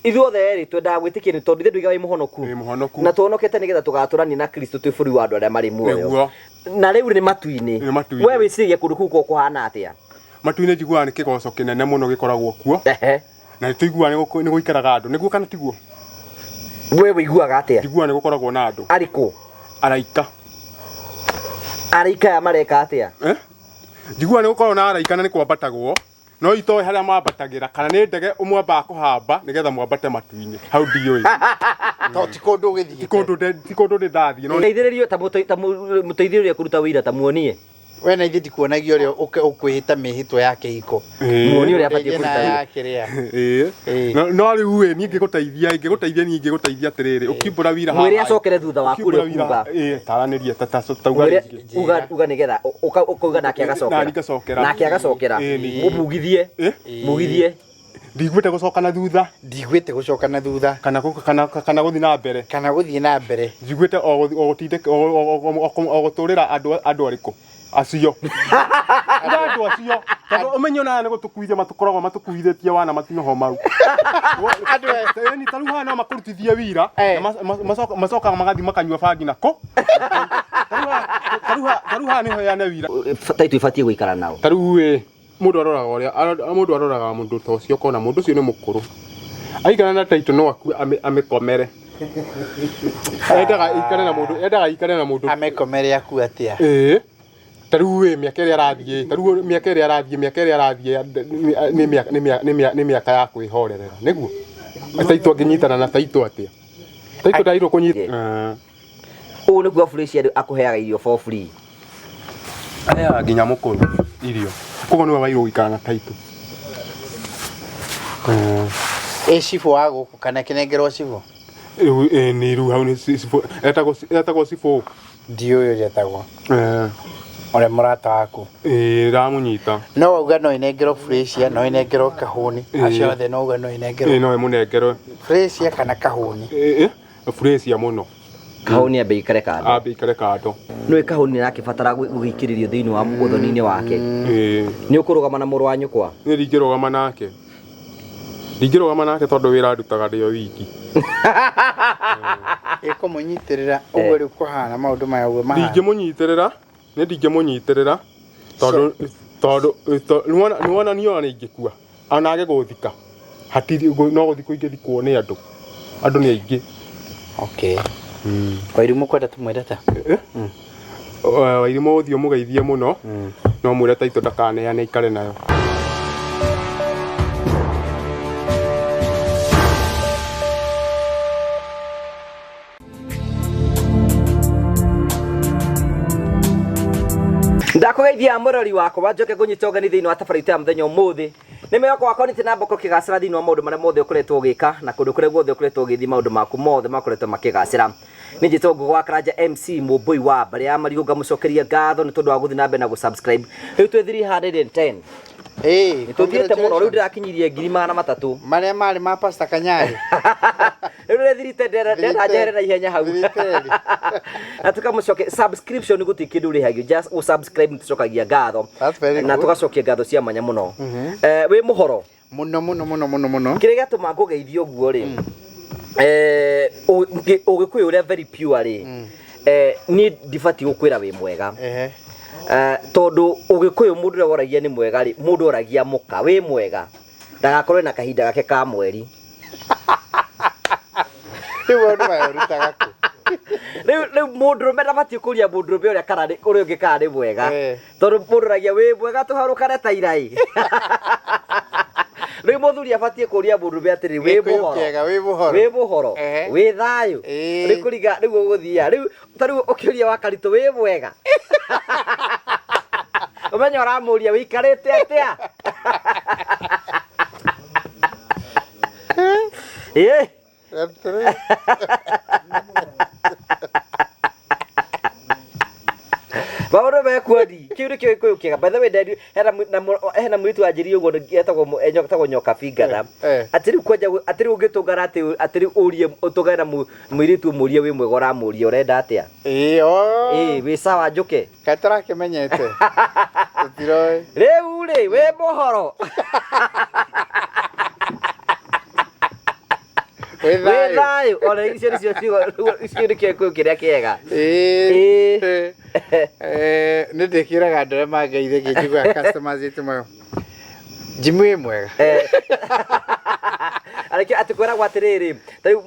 Ithuothe rĩ twendaga gwĩtĩkia nĩ tondũ ithe nduiga wĩ mũhonoku. Wĩ mũhonoku. Na tũhonokete nĩgetha tũgatũrania na Kristo twĩ bũrũri wa andũ arĩa marĩ muoyo. Nĩguo. Na rĩu nĩ matu-inĩ. Nĩ matu-inĩ. We wĩciragia kũndũ kũu gũkoragwo kũhana atĩa? Matu-inĩ njiguaga nĩ kĩgoco kĩnene mũno gĩkoragwo kuo. Ehe. Na nĩ tũiguaga nĩ gũikaraga andũ. Nĩguo kana tiguo? We wĩiguaga atĩa? Njiguaga nĩ gũkoragwo na andũ. Arĩkũ? Araika. Araika aya mareka atĩa? Eh? Njiguaga nĩ gũkoragwo na araika na nĩ kwambatagwo. No itoĩ harĩa mambatagĩra kana nĩ ndege mwambaga kũhamba nĩgetha mwambate matu-inĩ. Hau ndiũĩ. To ti kũndũ ũgĩthiĩte. Ti kũndũ ti kũndũ ndĩ ndathiĩ. No Mũteithĩrĩrio ta mũteithĩrĩrio kũruta wĩira ta muonie. We na ithuĩ ndikuonagia ũrĩa ũkwĩhĩta mĩhĩtwa ya kĩhiko. Muonie ũrĩa abatiĩ Ndeithie na kũruta wĩra. ya kĩrĩa. Ĩĩ. Ĩĩ. No rĩu ĩ niĩ ngĩgũteithia ngĩgũteithia niĩ ngĩgũteithia atĩrĩrĩ ũkiumbũra wira haha. Mwĩre acokere thutha waku Ũkiumbũra ũrĩa wira ũkuga. ĩĩ taranĩria ta ta tauga Mwĩre rĩngĩ. uga uga nĩgetha ũkauga nake agacokera. Nani ngacokera. Nake agacokera. Ĩĩ, nĩ- Mũmugithie. Ĩ? Mugithie. Ndiguĩte gũcoka na thutha. Ndiguĩte gũcoka na thutha. Kana kana kana gũthiĩ na mbere. Kana gũthiĩ na mbere. Njiguĩte o gũtindĩka o gũtũrĩra andũ andũ arĩkũ acio. Uga andũ acio tondũ ũmenye ona aya nĩ gũtũkuithia matũkoragwo matũkuithĩtie wana matinoho mau. Andũ aya. Ĩni ta rĩu haha no makũrutithie wira Eh. na macokaga magathiĩ makanyua bangi nako. Ta rĩu haha nĩ heane wira. Taitũ ibatiĩ gũikara nao. Ta rĩu ĩ mũndũ aroraga ũrĩa mũndũ aroraga mũndũ ta ũcio ũkona mũndũ ũcio nĩ mũkũrũ. Aikara na taitũ no akue amĩkomere. Endaga aikare na mũndũ endaga aikare na mũndũ. Amĩkomere akue atĩa? Ĩĩ. Ta rĩu ĩ mĩaka ĩrĩa arathiĩ ta rĩu mĩaka ĩrĩa arathiĩ mĩaka ĩrĩa arathiĩ nĩ mĩaka nĩ mĩaka nĩ mĩaka ya kwĩhorerera nĩguo? Taitũ angĩnyitana na taitũ atĩa? Taitũ ndagĩrĩirwo kũnyita. Ũũ nĩguo Felicia akũheaga irio for free. Aheaga nginya mũkũrũ irio. Koguo nĩwe wagĩrĩirwo gũikara na taitũ. Ĩ cibũ wa gũkũ kana kĩnengerwo cibũ? Rĩu ĩ nĩ rĩu hau nĩ cibũ etagwo etagwo cibũ. Ndiũĩ ũrĩa etagwo. Ũrĩa mũrata waku. Ĩĩ ndamũnyita. No wauga no ĩnengerwo Felicia, no ĩnengerwo Kahũni. Acio othe no uga no ĩnengerwo. Ĩĩ no ĩmũnengerwo. Felicia kana Kahũni. Ĩĩ Felicia mũno. Kahũni ambe aikare kando. Ambe aikare kando. Nĩũĩ Kahũni nĩarakĩbatara gũgĩikĩrĩrio thĩinĩ wa ũthoni-inĩ wake. Ĩĩ. Nĩ ũkũrũgama na mũrũ wa nyũkwa? Niĩ ndingĩrũgama nake. Ndingĩrũgama nake tondũ wĩra ndutaga ndĩ o wiki. Ĩkũmũnyitĩrĩra ũguo rĩu kũhana maũndũ maya ũguo mahana. Ndingĩmũnyitĩrĩra, niĩ ndingĩmũnyitĩrĩra tondũ tondũ nĩwona nĩwona niĩ ona ingĩkua ona age gũthika hatirĩ no gũthikwo ingĩthikwo nĩ andũ. Andũ nĩ aingĩ. Okay. Wairimũ kwenda tũmwĩre ta? Wairimũ ũthiĩ ũmũgeithie mũno no mwĩre taitũ ndakaneane aikare nayo. Ndakũgeithia mũrori wakwa njoke ngũnyite ũgeni thĩinĩ wa tabarĩra itũ ya mũthenya ũmũthĩ. Nĩ mwĩhoko wakwa nĩ na mboko kĩgacĩra thĩinĩ wa maũndũ marĩa mothe ũkoretwo ũgĩka na kũndũ kũrĩa guothe ũkoretwo ũgĩthiĩ maũndũ maku mothe makoretwo makĩgacĩra. Nĩ njĩtwo Ngũgũ wa Karanja MC mũmbũi wa mbarĩ ya Marigũ ngamũcokeria ngatho nĩ tondũ wa gũthiĩ na mbere na gũ-subscribe. Rĩu twĩ 310. Ĩĩ, Nĩ tũthiĩte mũno rĩu congratulations. ndĩrakinyirie 300,000. Marĩa marĩ ma Pastor Kanyari. Rĩu ndĩrethirite ndenda njehere na ihenya hau. Thirikari. Na tukamũcoke subscription gũtirĩ kĩndũ ũrĩhagio just ũ subscribe nĩtũcokagia ngatho. That's very Na good. tũgacokia ngatho cia mwanya mũno. Eh, wĩ mũhoro? Mũno mũno mũno mũno mũno. Kĩrĩa gĩatũma ngũgeithie ũguo rĩ, eh, ũgĩkũyũ ũrĩa very pure rĩ, eh, niĩ ndibatiĩ gũkwĩra wĩ mwega. Ehe. Eh, tondũ ũgĩkũyũ mũndũ ũrĩa woragia nĩ mwega rĩ, mũndũ oragia mũka wĩ mwega, ndagakorwe na kahinda gake ka mweri. Rĩu maũndũ maya ũrutaga kũ? Rĩu rĩu mũndũrũme ndabatiĩ kũria mũndũrũme ũrĩa kana nĩ ũrĩa ũngĩ kana nĩ mwega. Eh. Tondũ mũndũ oragia wĩ mwega tũharũkane ta ira ĩ. Rĩu mũthuri abatiĩ kũria mũndũrũme atĩrĩrĩ wĩ Gĩkũyũ mũhoro. kĩega, wĩ mũhoro. Wĩ mũhoro. Ehe. Wĩ thayũ. Ĩĩ. Rĩu kũringa rĩu ũgũthiia. Rĩu ta rĩu ũkĩũria wa Karitũ wĩ mwega. Ũmenye ũramũria wĩikarĩte atĩa. Ĩĩ. Maũndũ mekuoni kĩu nĩkĩo gĩkũyũ kĩega. By the way nderi hena hena mũirĩtu wanjĩrire ũguo etagwo etagwo Nyoka Bingatha. Eh. Atĩ rĩu kwanja atĩ rĩu ũngĩtũngana atĩ atĩ rĩu ũrie ũtũngane na mũirĩtu ũmũrie wĩ mwega ũramũria ũrenda atĩa? Ĩĩ, oo. Ĩĩ wĩ sawa njũke. Kaĩ tũrakĩmenyete? Tũtiroĩ. Rĩu rĩ wĩ mũhoro. Wĩ Wĩ thayũ. Thayũ ona icio nĩcio ciugo icio nĩkĩo gĩkũyũ kĩrĩa kĩega. Ĩĩ. Ĩĩ. Nĩ ndĩkĩraga andũ arĩa mangeithagia njiguaga customers aitũ mauga, Jimmy wĩ mwega. Areke atĩ kwĩragwo atĩrĩrĩ, ta rĩu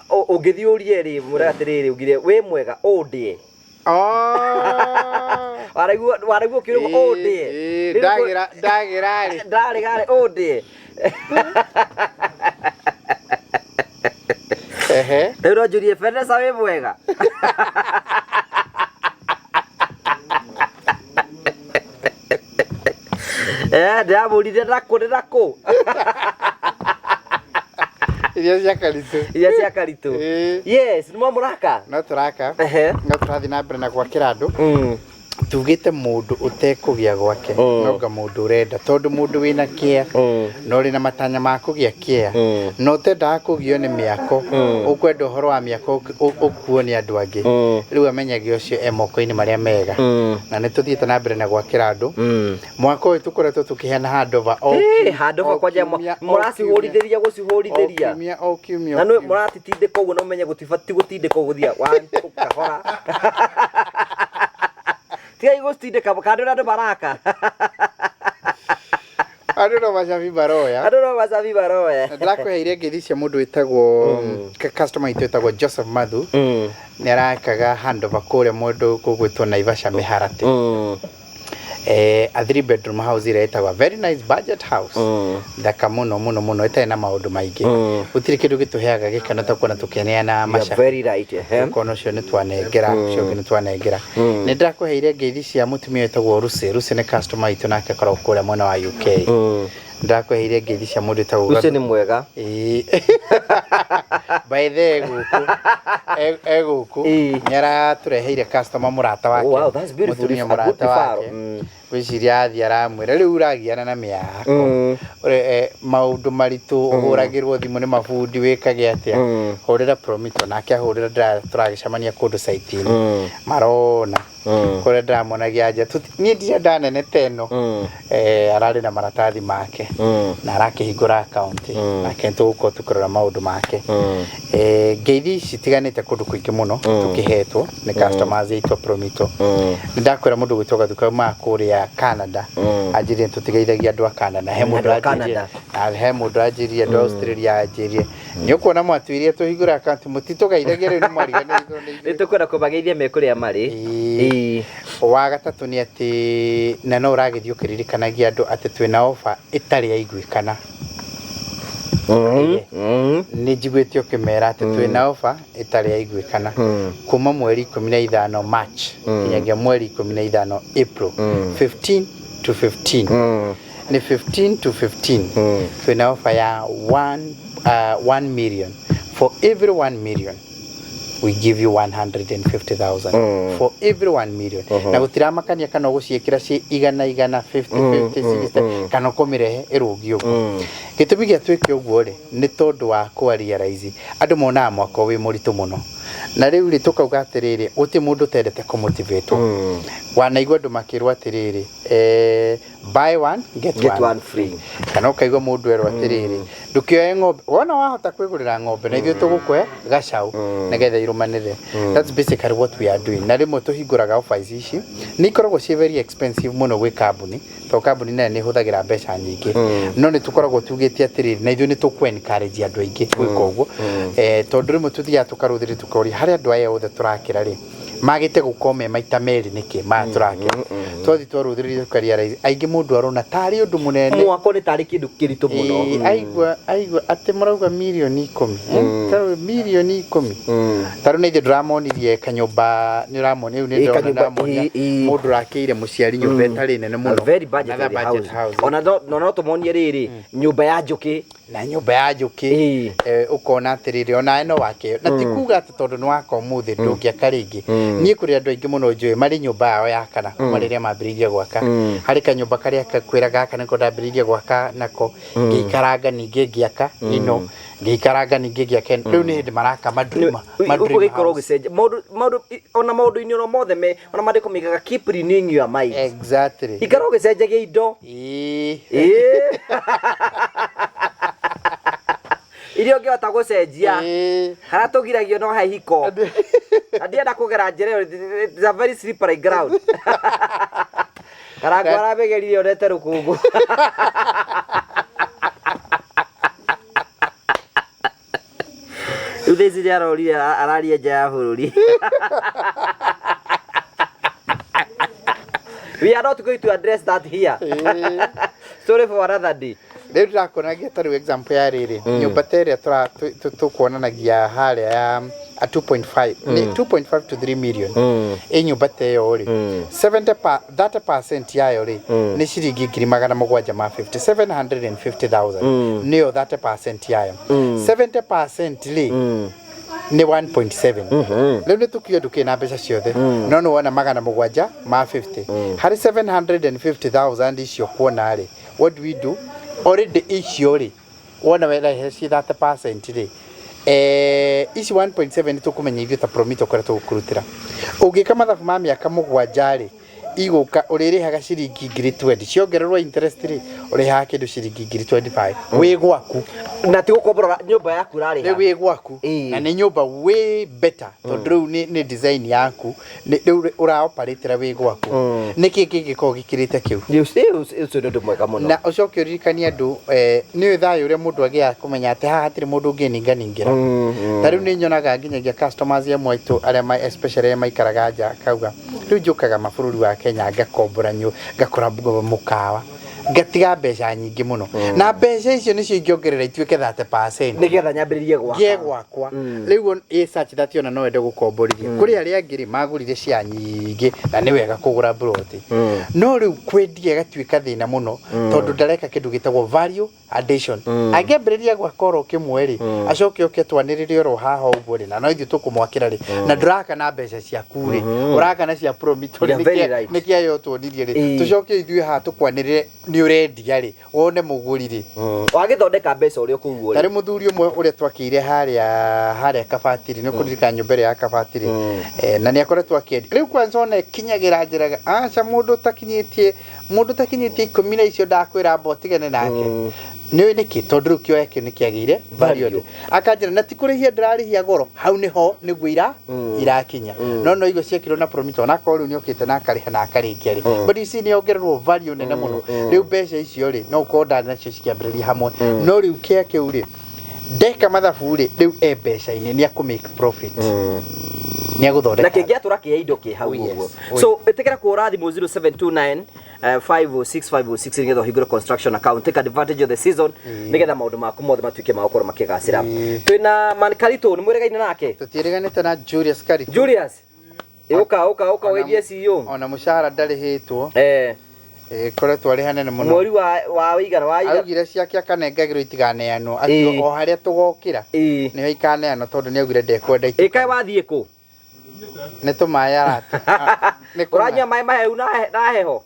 ũngĩthiĩ ũrie rĩ, mwĩraga atĩrĩrĩ, ugire wĩ mwega ũndĩe. Oh. Waraigua ũkĩrwo ũndĩe. Ĩĩ, ndagĩra ndagĩra rĩ. Ndarĩ garĩ ũndĩe. Ehe. Rĩu no njũrie Vanessa wĩ mwega. Eh, ndĩramũririe nakũ nĩ nakũ. Iria cia karitũ. Iria cia karitũ. Ĩĩ. Yes, nĩ mwamũraka. No tũraka. Ehe. No tũrathiĩ na mbere na gwakĩra andũ. Mm. Tugĩte mũndũ ũtekũgĩa gwake nonga mũndũ ũrenda tondũ mũndũ wĩna kĩa na ũrĩ na matanya ma kũgĩa kĩa na ũtendaga kũgio nĩ mĩako ũkwenda ũhoro wa mĩako ũkuo nĩ andũ angĩ rĩu amenyage ũcio e moko-inĩ marĩa mega na nĩ tũthiĩte na mbere na gwakĩra andũ mwaka ũyũ tũkoretwo tũkĩheana handover o Eh, handũ o kwanja kiumia, o mũracihũrithĩria kiumia, o gũcihũrithĩria. kiumia o kiumia Na o nĩ kiumia. mũratitindĩka ũguo na ũmenye gũtibati gũtindĩka ũgũthia one two kahora. Tigai gũcitindĩka kandũ andũ maraka. Andũ no macabi maroya. Andũ no macabi maroya. Na ndĩrakũheire ngeithi cia mũndũ wĩtagwo customer witũ wĩtagwo Joseph Mathu nĩ arakaga handover kũrĩa mũndũ gũgwĩtwo Naivasha Mĩharatĩ. A three bedroom house ĩrĩa ĩtagwo very nice budget house thaka mũno mũno mũno ĩtarĩ na maũndũ maingĩ gũtirĩ kĩndũ gĩtũheaga gĩkeno ta kuona tũkĩneana You are macabi very right. Ehe. ũkona ũcio nĩ twanengera ũcio ũngĩ nĩ twanengera nĩ ndĩrakũheire ngeithi cia mũtumia wĩtagwo Lucy. Lucy nĩ customer witũ nake akoragwo kũrĩa mwena wa UK. Ndĩrakũheire ngeithi cia mũndũ wĩtagwo Ũcio nĩ mwega. Ĩĩ. By the gũkũ egũkũ Ĩĩ. nĩ aratũreheire customer mũrata wake Oh, wow, that's beautiful. mũtumia A good mũrata referral. wake ngwĩciria athiĩ aramwĩra rĩu ũragiana na mĩako maũndũ maritũ ũhũragĩrwo thimũ nĩ mabundi wĩkage atĩa hũrĩra Promito nake ahũrĩra tũragĩcemania kũndũ site-inĩ marona kũrĩa ndĩramonagia nja niĩ ndirĩ ndanene ta ĩno. Ararĩ na maratathi make na arakĩhingũra akaunti nake nĩ tũgũkorwo tũkĩrora maũndũ make. Ngeithi ici itiganĩte kũndũ kũingĩ mũno tũkĩhetwo nĩ customers aitũ a Promito. Nĩ ndakwĩra mũndũ gwĩtwo Gathuka aumaga kũrĩa Canada anjĩrire tũtigeithagia andũ a Canada he mũndũ Andũ a anjĩrire Canada. na he mũndũ anjĩrire andũ a Australia anjĩrire nĩ ũkuona mwatwĩrire tũhingũre akaunti mũtitũgeithagia rĩu nĩ mwariganĩirwo nĩ Nĩ ithuĩ. tũkwenda kũmageithia me kũrĩa marĩ. Ĩĩ. Ĩĩ. Wa gatatũ nĩ atĩ na no ũragĩthiĩ ũkĩririkanagia andũ atĩ twĩna ofa ĩtarĩ yaiguĩkana. Nĩ njiguĩte ũkĩmera atĩ twĩna ofa ĩtarĩ yaiguĩkana kuma mweri 15 March nginyagia mweri 15 April 15 to 15 nĩ 15 to 15 twĩna ofa ya 1 million. For every 1 million we give you 150,000 for every 1 million na gũtiramakania kana ũgũciĩkĩra ciĩ igana igana 50 50 60 kana ũkũmĩrehe ĩrũngi ũguo. Gĩtũmi gĩa twĩke ũguo rĩ nĩ tondũ wa kũaria andũ monaga mwaka wĩ mũritũ mũno na rĩu rĩ tũkauga atĩrĩrĩ gũtirĩ mũndũ ũtendete kũmotivatwo wanaigua andũ makĩrwo atĩrĩrĩ buy one get, Get one free. Kana ũkaigua mũndũ erwo atĩrĩrĩ ndũkĩoe ng'ombe wona wahota kwĩgũrĩra ng'ombe na ithuĩ tũgũkũhe gacaũ nĩgetha irũmanĩre. That's basically what we are doing. Na rĩmwe tũhingũraga offers ici nĩ ikoragwo ciĩ very expensive mũno gwĩ kambuni tondũ kambuni nene nĩ ĩhũthagĩra mbeca nyingĩ no nĩ tũkoragwo tugĩte atĩrĩrĩ na ithuĩ nĩ tũkũ encourage andũ aingĩ gwĩka ũguo tondũ rĩmwe tũthiaga tũkarũthĩrĩria tũkoria harĩa andũ aya othe tũrakĩra rĩ magĩte gũkorwo me maita merĩ nĩkĩ maya tũrakĩra twathiĩ twarũthĩrĩria tũkarealize aingĩ mũndũ arona tarĩ ũndũ mũnene. Mwako nĩ tarĩ kĩndũ kĩritũ mũno. Ĩĩ, aigua atĩ mũrauga mirioni 10 tarĩu mirioni 10 tarĩu nĩ ithuĩ ndĩramonirie kanyũmba nĩ ũramonia rĩu nĩ Ĩĩ, ndĩrona kanyũmba, ndamonia ĩĩ, ĩĩ. mũndũ ũrakĩire mũciari nyũmba ĩtarĩ nene mũno. A very budgeted Another budget house. house. Ona no tũmonie rĩrĩ nyũmba ya njũkĩ. Na nyũmba ya njũkĩ Ĩĩ. Ũkona atĩrĩrĩ onawe no wake na ti kuga atĩ tondũ nĩ waka ũmũthĩ ndũngĩaka rĩngĩ. Niĩ kũrĩ andũ aingĩ mũno njũĩ marĩ nyũmba yao ya kana kuma rĩrĩa mambĩrĩirie gwaka harĩ kanyũmba karĩa kwĩra gaka nĩko ndambĩrĩirie gwaka nako ngĩikaranga ningĩ ngĩaka ĩno ngĩikaranga ningĩ ngĩaka ĩno rĩu nĩ hĩndĩ maraka madream Ũgĩkorwo house. ũgĩcenjia maũndũ maũndũ ona maũndũ-inĩ ono mothe me ona maandĩko maigaga keep renewing your mind. Exactly. Ikara ũgĩcenjagia indo. Ĩĩ. Ĩĩ. Iria ũngĩhota gũcenjia. Harĩa tũgiragio no he hiko. Na ndienda kũgera njĩra ĩyo, it's a very slippery ground. Karangũ aramĩgeririe onete rũkũngũ. Rĩu thaa ici nĩarorire araria nja ya bũrũri. We are not going to address that here. Story for another day. Rĩu ndĩrakuonagia ta rĩu example ya rĩrĩ nyũmba ta ĩrĩa tũkuonanagia harĩa ya a 2.5 nĩ 2.5 to 3 million ĩ nyũmba ta ĩyo rĩ 70 pa, 30% yayo rĩ nĩ ciringi 750,000 750,000 nĩyo 30% yayo 70% rĩ nĩ 1.7 rĩu nĩ tũkiuge ndũkĩrĩ na mbeca ciothe no nĩ wona 750 harĩ 750,000 icio kuona rĩ what do we do already icio rĩ wona wera ci 30% rĩ ici 1.7 nĩ tũkũmenya ithuĩ ta Promito kũrĩa tũgũkũrutĩra ũngĩka mathabu ma mĩaka 7 rĩ igũka ũrĩrĩhaga ciringi 20,000 ciongererwo interest rĩ ũrĩhaga kĩndũ ciringi 25,000 wĩ gwaku Na ti gũkombora nyũmba yaku ũrarĩha. rĩu wĩ gwaku na nĩ nyũmba way better tondũ rĩu nĩ design yaku rĩu ũraoparĩtĩra wĩ gwaku nĩkĩ kĩngĩkorwo gĩkĩrĩte kĩu Ũcio nĩ ũndũ mwega mũno. Na ũcoke ũririkanie andũ nĩ thayũ ũrĩa mũndũ agĩaga kũmenya atĩ haha hatirĩ mũndũ ũngĩninganingĩra ta rĩu nĩ nyonaga nginyagia customers amwe aitũ arĩa especially arĩa maikaraga nja akauga rĩu njũkaga mabũrũri wa Kenya ngakombora ngakora mũkawa ngatiga mbeca nyingĩ mũno na mbeca icio nĩcio ingĩongerera ituĩke 30% Nĩgetha nyambĩrĩrie gwaka. Ngĩe gwakwa rĩu ĩ such that ona no wende gũkomborithia kũrĩ arĩa angĩ rĩ magũrire cia nyingĩ na nĩ wega kũgũra mburoti no rĩu kwendia ĩgatuĩka thĩna mũno tondũ ndareka kĩndũ gĩtagwo value addition angĩambĩrĩria gwaka oro kĩmwe rĩ acoke oke twanĩrĩre oro haha ũguo rĩ na no ithuĩ tũkũmwakĩra rĩ na ndũraka na mbeca ciaku rĩ ũraka na cia Promito rĩ nĩkĩ ayo tuonirie rĩ tũcoke ithuĩ haha tũkwanĩrĩre nĩ ũrendia rĩ wone mũgũri rĩ wagĩthondeka mbeca ũrĩa ũkũguo rĩ tarĩ mũthuri ũmwe ũrĩa twakĩire harĩa Kabatiri nĩ ũkũririkana nyũmba ĩrĩa ya Kabatiri na nĩ akoretwo akĩendia rĩu kwanza ona ĩkinyagĩra njĩraga aca mũndũ ũtakinyĩtie 10 na icio ndakwĩra amba ũtigane nake nĩ nĩkĩ tondũ rĩu kĩoya kĩu nĩ kĩagĩire value akanjĩra na ti kũrĩhia ndĩrarĩhia goro hau nĩho nĩguo irakinya no igo ciekirwo na Promito onakorwo rĩu nĩokĩte na akarĩha na akarĩkia rĩ but you see nĩ ongererwo value nene mũno rĩu mbeca icio rĩ no ũkorwo ndarĩ nacio cikĩambĩrĩria hamwe no rĩu kĩa kĩu rĩ ndeka mathabu rĩ rĩu e mbeca-inĩ nĩ akũ make profit nĩ agũthondeka na kĩngĩatũra kĩa indo kĩ hau ũguo so ĩtĩkĩra kũhũra thimũ 0729 506506 nĩgetha ũhingũre construction account take advantage of the season nĩgetha maũndũ maku mothe matuĩke ma gũkorwo makĩgacĩra twĩna Man Karito nĩ mwĩrĩgaine nake tũtiĩrĩganĩte na Julius Karito Julius ũka ũka ũka ũgeithie CEO ona mũcara ndarĩhĩtwo koretwo arĩ hanene mũno mweri wa wĩigana wa augire ciake akanengagĩrwo itiganeanwo akiuga o harĩa tũgokĩra nĩho ikaneanwo tondũ nĩ augire ndekwenda ĩkaĩ wathiĩ kũ nĩ tũmaĩ arata ũranyua maĩ mahehu na heho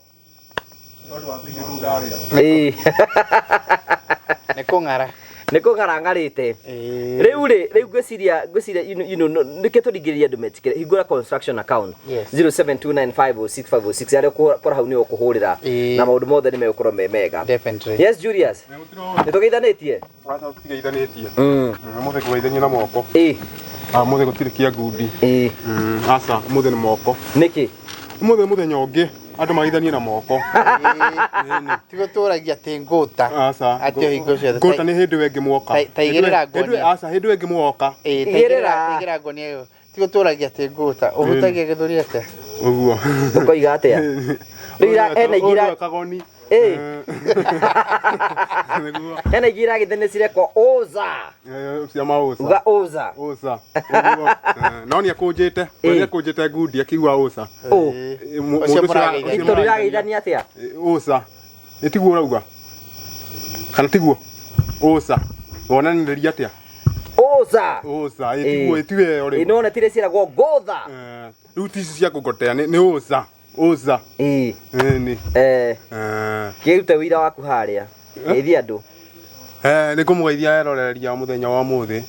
nĩ kũng'ara nĩ kũng'ara ng'arĩte rĩu rĩ rĩu ngwĩciria you know nĩkĩo tũringĩrĩria andũ metĩkĩre hingũra construction account 0729506506 arĩa ũkora hau nĩ ũkũhũrĩra na maũndũ mothe nĩ megũkorwo me mega. Yes Julius nĩ tũgeithanĩtie tũgeithanĩtie ũmũthĩ kũgeithania na moko ũmũthĩ gũtirĩ kĩa ngundi aca ũmũthĩ nĩ moko nĩkĩ ũmũthĩ mũthenya ũngĩ andũ mageithanie na moko ti gũtũragia atĩ ngũta atĩ hingo ciothe ngũta nĩ hĩndĩ ĩyo ĩngĩ taigĩrĩra ngonia aca hĩndĩ ĩyo ĩngĩ mwoka taigĩrĩra ngonia ĩyo ti gũtũragia atĩ ngũta ũhutagia gĩthũri atĩa ũguo ũkoiga atĩa rĩu ena igira kagoni hena igira gĩthĩ nĩ cirekwo ũza cia maũca uga ũza ũza no nĩ akũnjĩte nĩ akũnjĩte ngundi akiuga ũca tondũ irageithania atĩa ũca nĩ tiguo ũrauga kana tiguo ũca wonanĩrĩria atĩa ũca ũca tiguo ĩtiwe ĩyo rĩu no tirĩ ciĩragwo ngũtha rĩu ti ici cia kũgotea nĩ ũca ũca nĩ kĩrute wĩira waku harĩa geithia andũ nĩ ngũmũgeithia eroreria mũthenya wa ũmũthĩ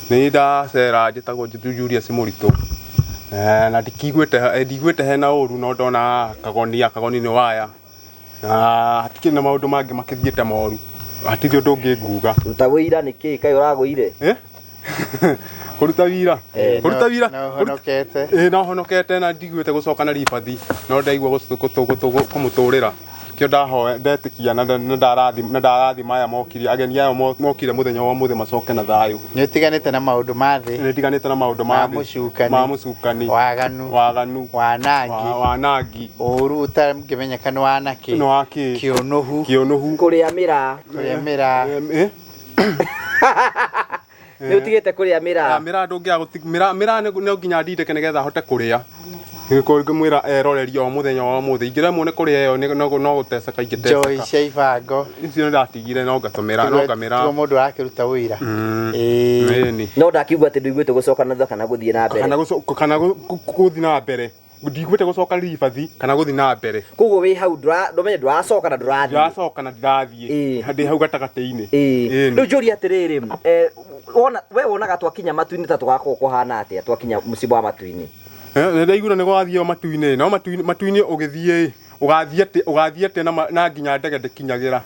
nĩ ndacera njĩtagwo Julius Mũritũ na ndiguĩte hena ũru no ndona kagoni nĩ waya na hatikĩrĩ na maũndũ mangĩ makĩthiĩte moru Hatirĩ ũndũ ũngĩ nguga. Ruta wĩira nĩ kĩ kaĩ ũragũire? Eh? Kũruta wira. Eh. Kũruta wira. No honokete. Ĩĩ no honokete na ndiguĩte gũcoka na ribathi no ndaigua kũmũtũrĩra kĩo ndahoya ndetĩkia na na ndarathima aya mokire ageni aya mokire mũthenya wa ũmũthĩ macoke na thayũ. Nĩ ũtiganĩte na maũndũ ma thĩ. Nĩ ndiganĩte na maũndũ Ma ma thĩ. mũcukani. Ma mũcukani. Waganu. Waganu. Wanangi. Wanangi. Ũru ũtangĩmenyeka nĩ wa nakĩ. Nĩ wa kĩ. Kĩũnũhu. Kĩũnũhu. Kũrĩa mĩraa. Kũrĩa mĩraa. Eh? Nĩ ũtigĩte kũrĩa mĩraa. Mĩraa ndũngĩaga mĩraa mĩraa no nginya ndindĩke nĩgetha hote kũrĩa. Ngĩmwĩra eroreria o mũthenya wa ũmũthĩ ingĩremwo nĩ kũrĩa ĩyo no gũteceka Njohi ingĩteceka. cia ibango. Icio nĩndatigire no ngatũmĩra no ngamĩra. Tiguo mũndũ arakĩruta wĩira. Ĩĩ. Ĩni. No ndakiuga atĩ ndũiguĩte gũcoka na thutha kana gũthiĩ na mbere. Kana gũthiĩ na mbere. Ndiguĩte gũcoka ribathi kana gũthiĩ na mbere. Koguo wĩ hau ndũmenye ndũracoka na ndũrathiĩ. Ndĩracoka na ndirathiĩ. Ĩĩ. Ndĩ hau gatagatĩ-inĩ. Ĩĩ. Ĩni. Rĩu njũrie atĩrĩrĩ, wona we wonaga twakinya matu-inĩ ta tũgakorwo kũhana atĩa twakinya mũciĩ wa matu-inĩ? Nĩ ndaigua nĩ gwathiĩ matu-inĩ no matu-inĩ ũgĩthiĩ ũgathiĩ atĩ ũgathiĩ atĩ na nginya ndege ndĩkinyagĩra.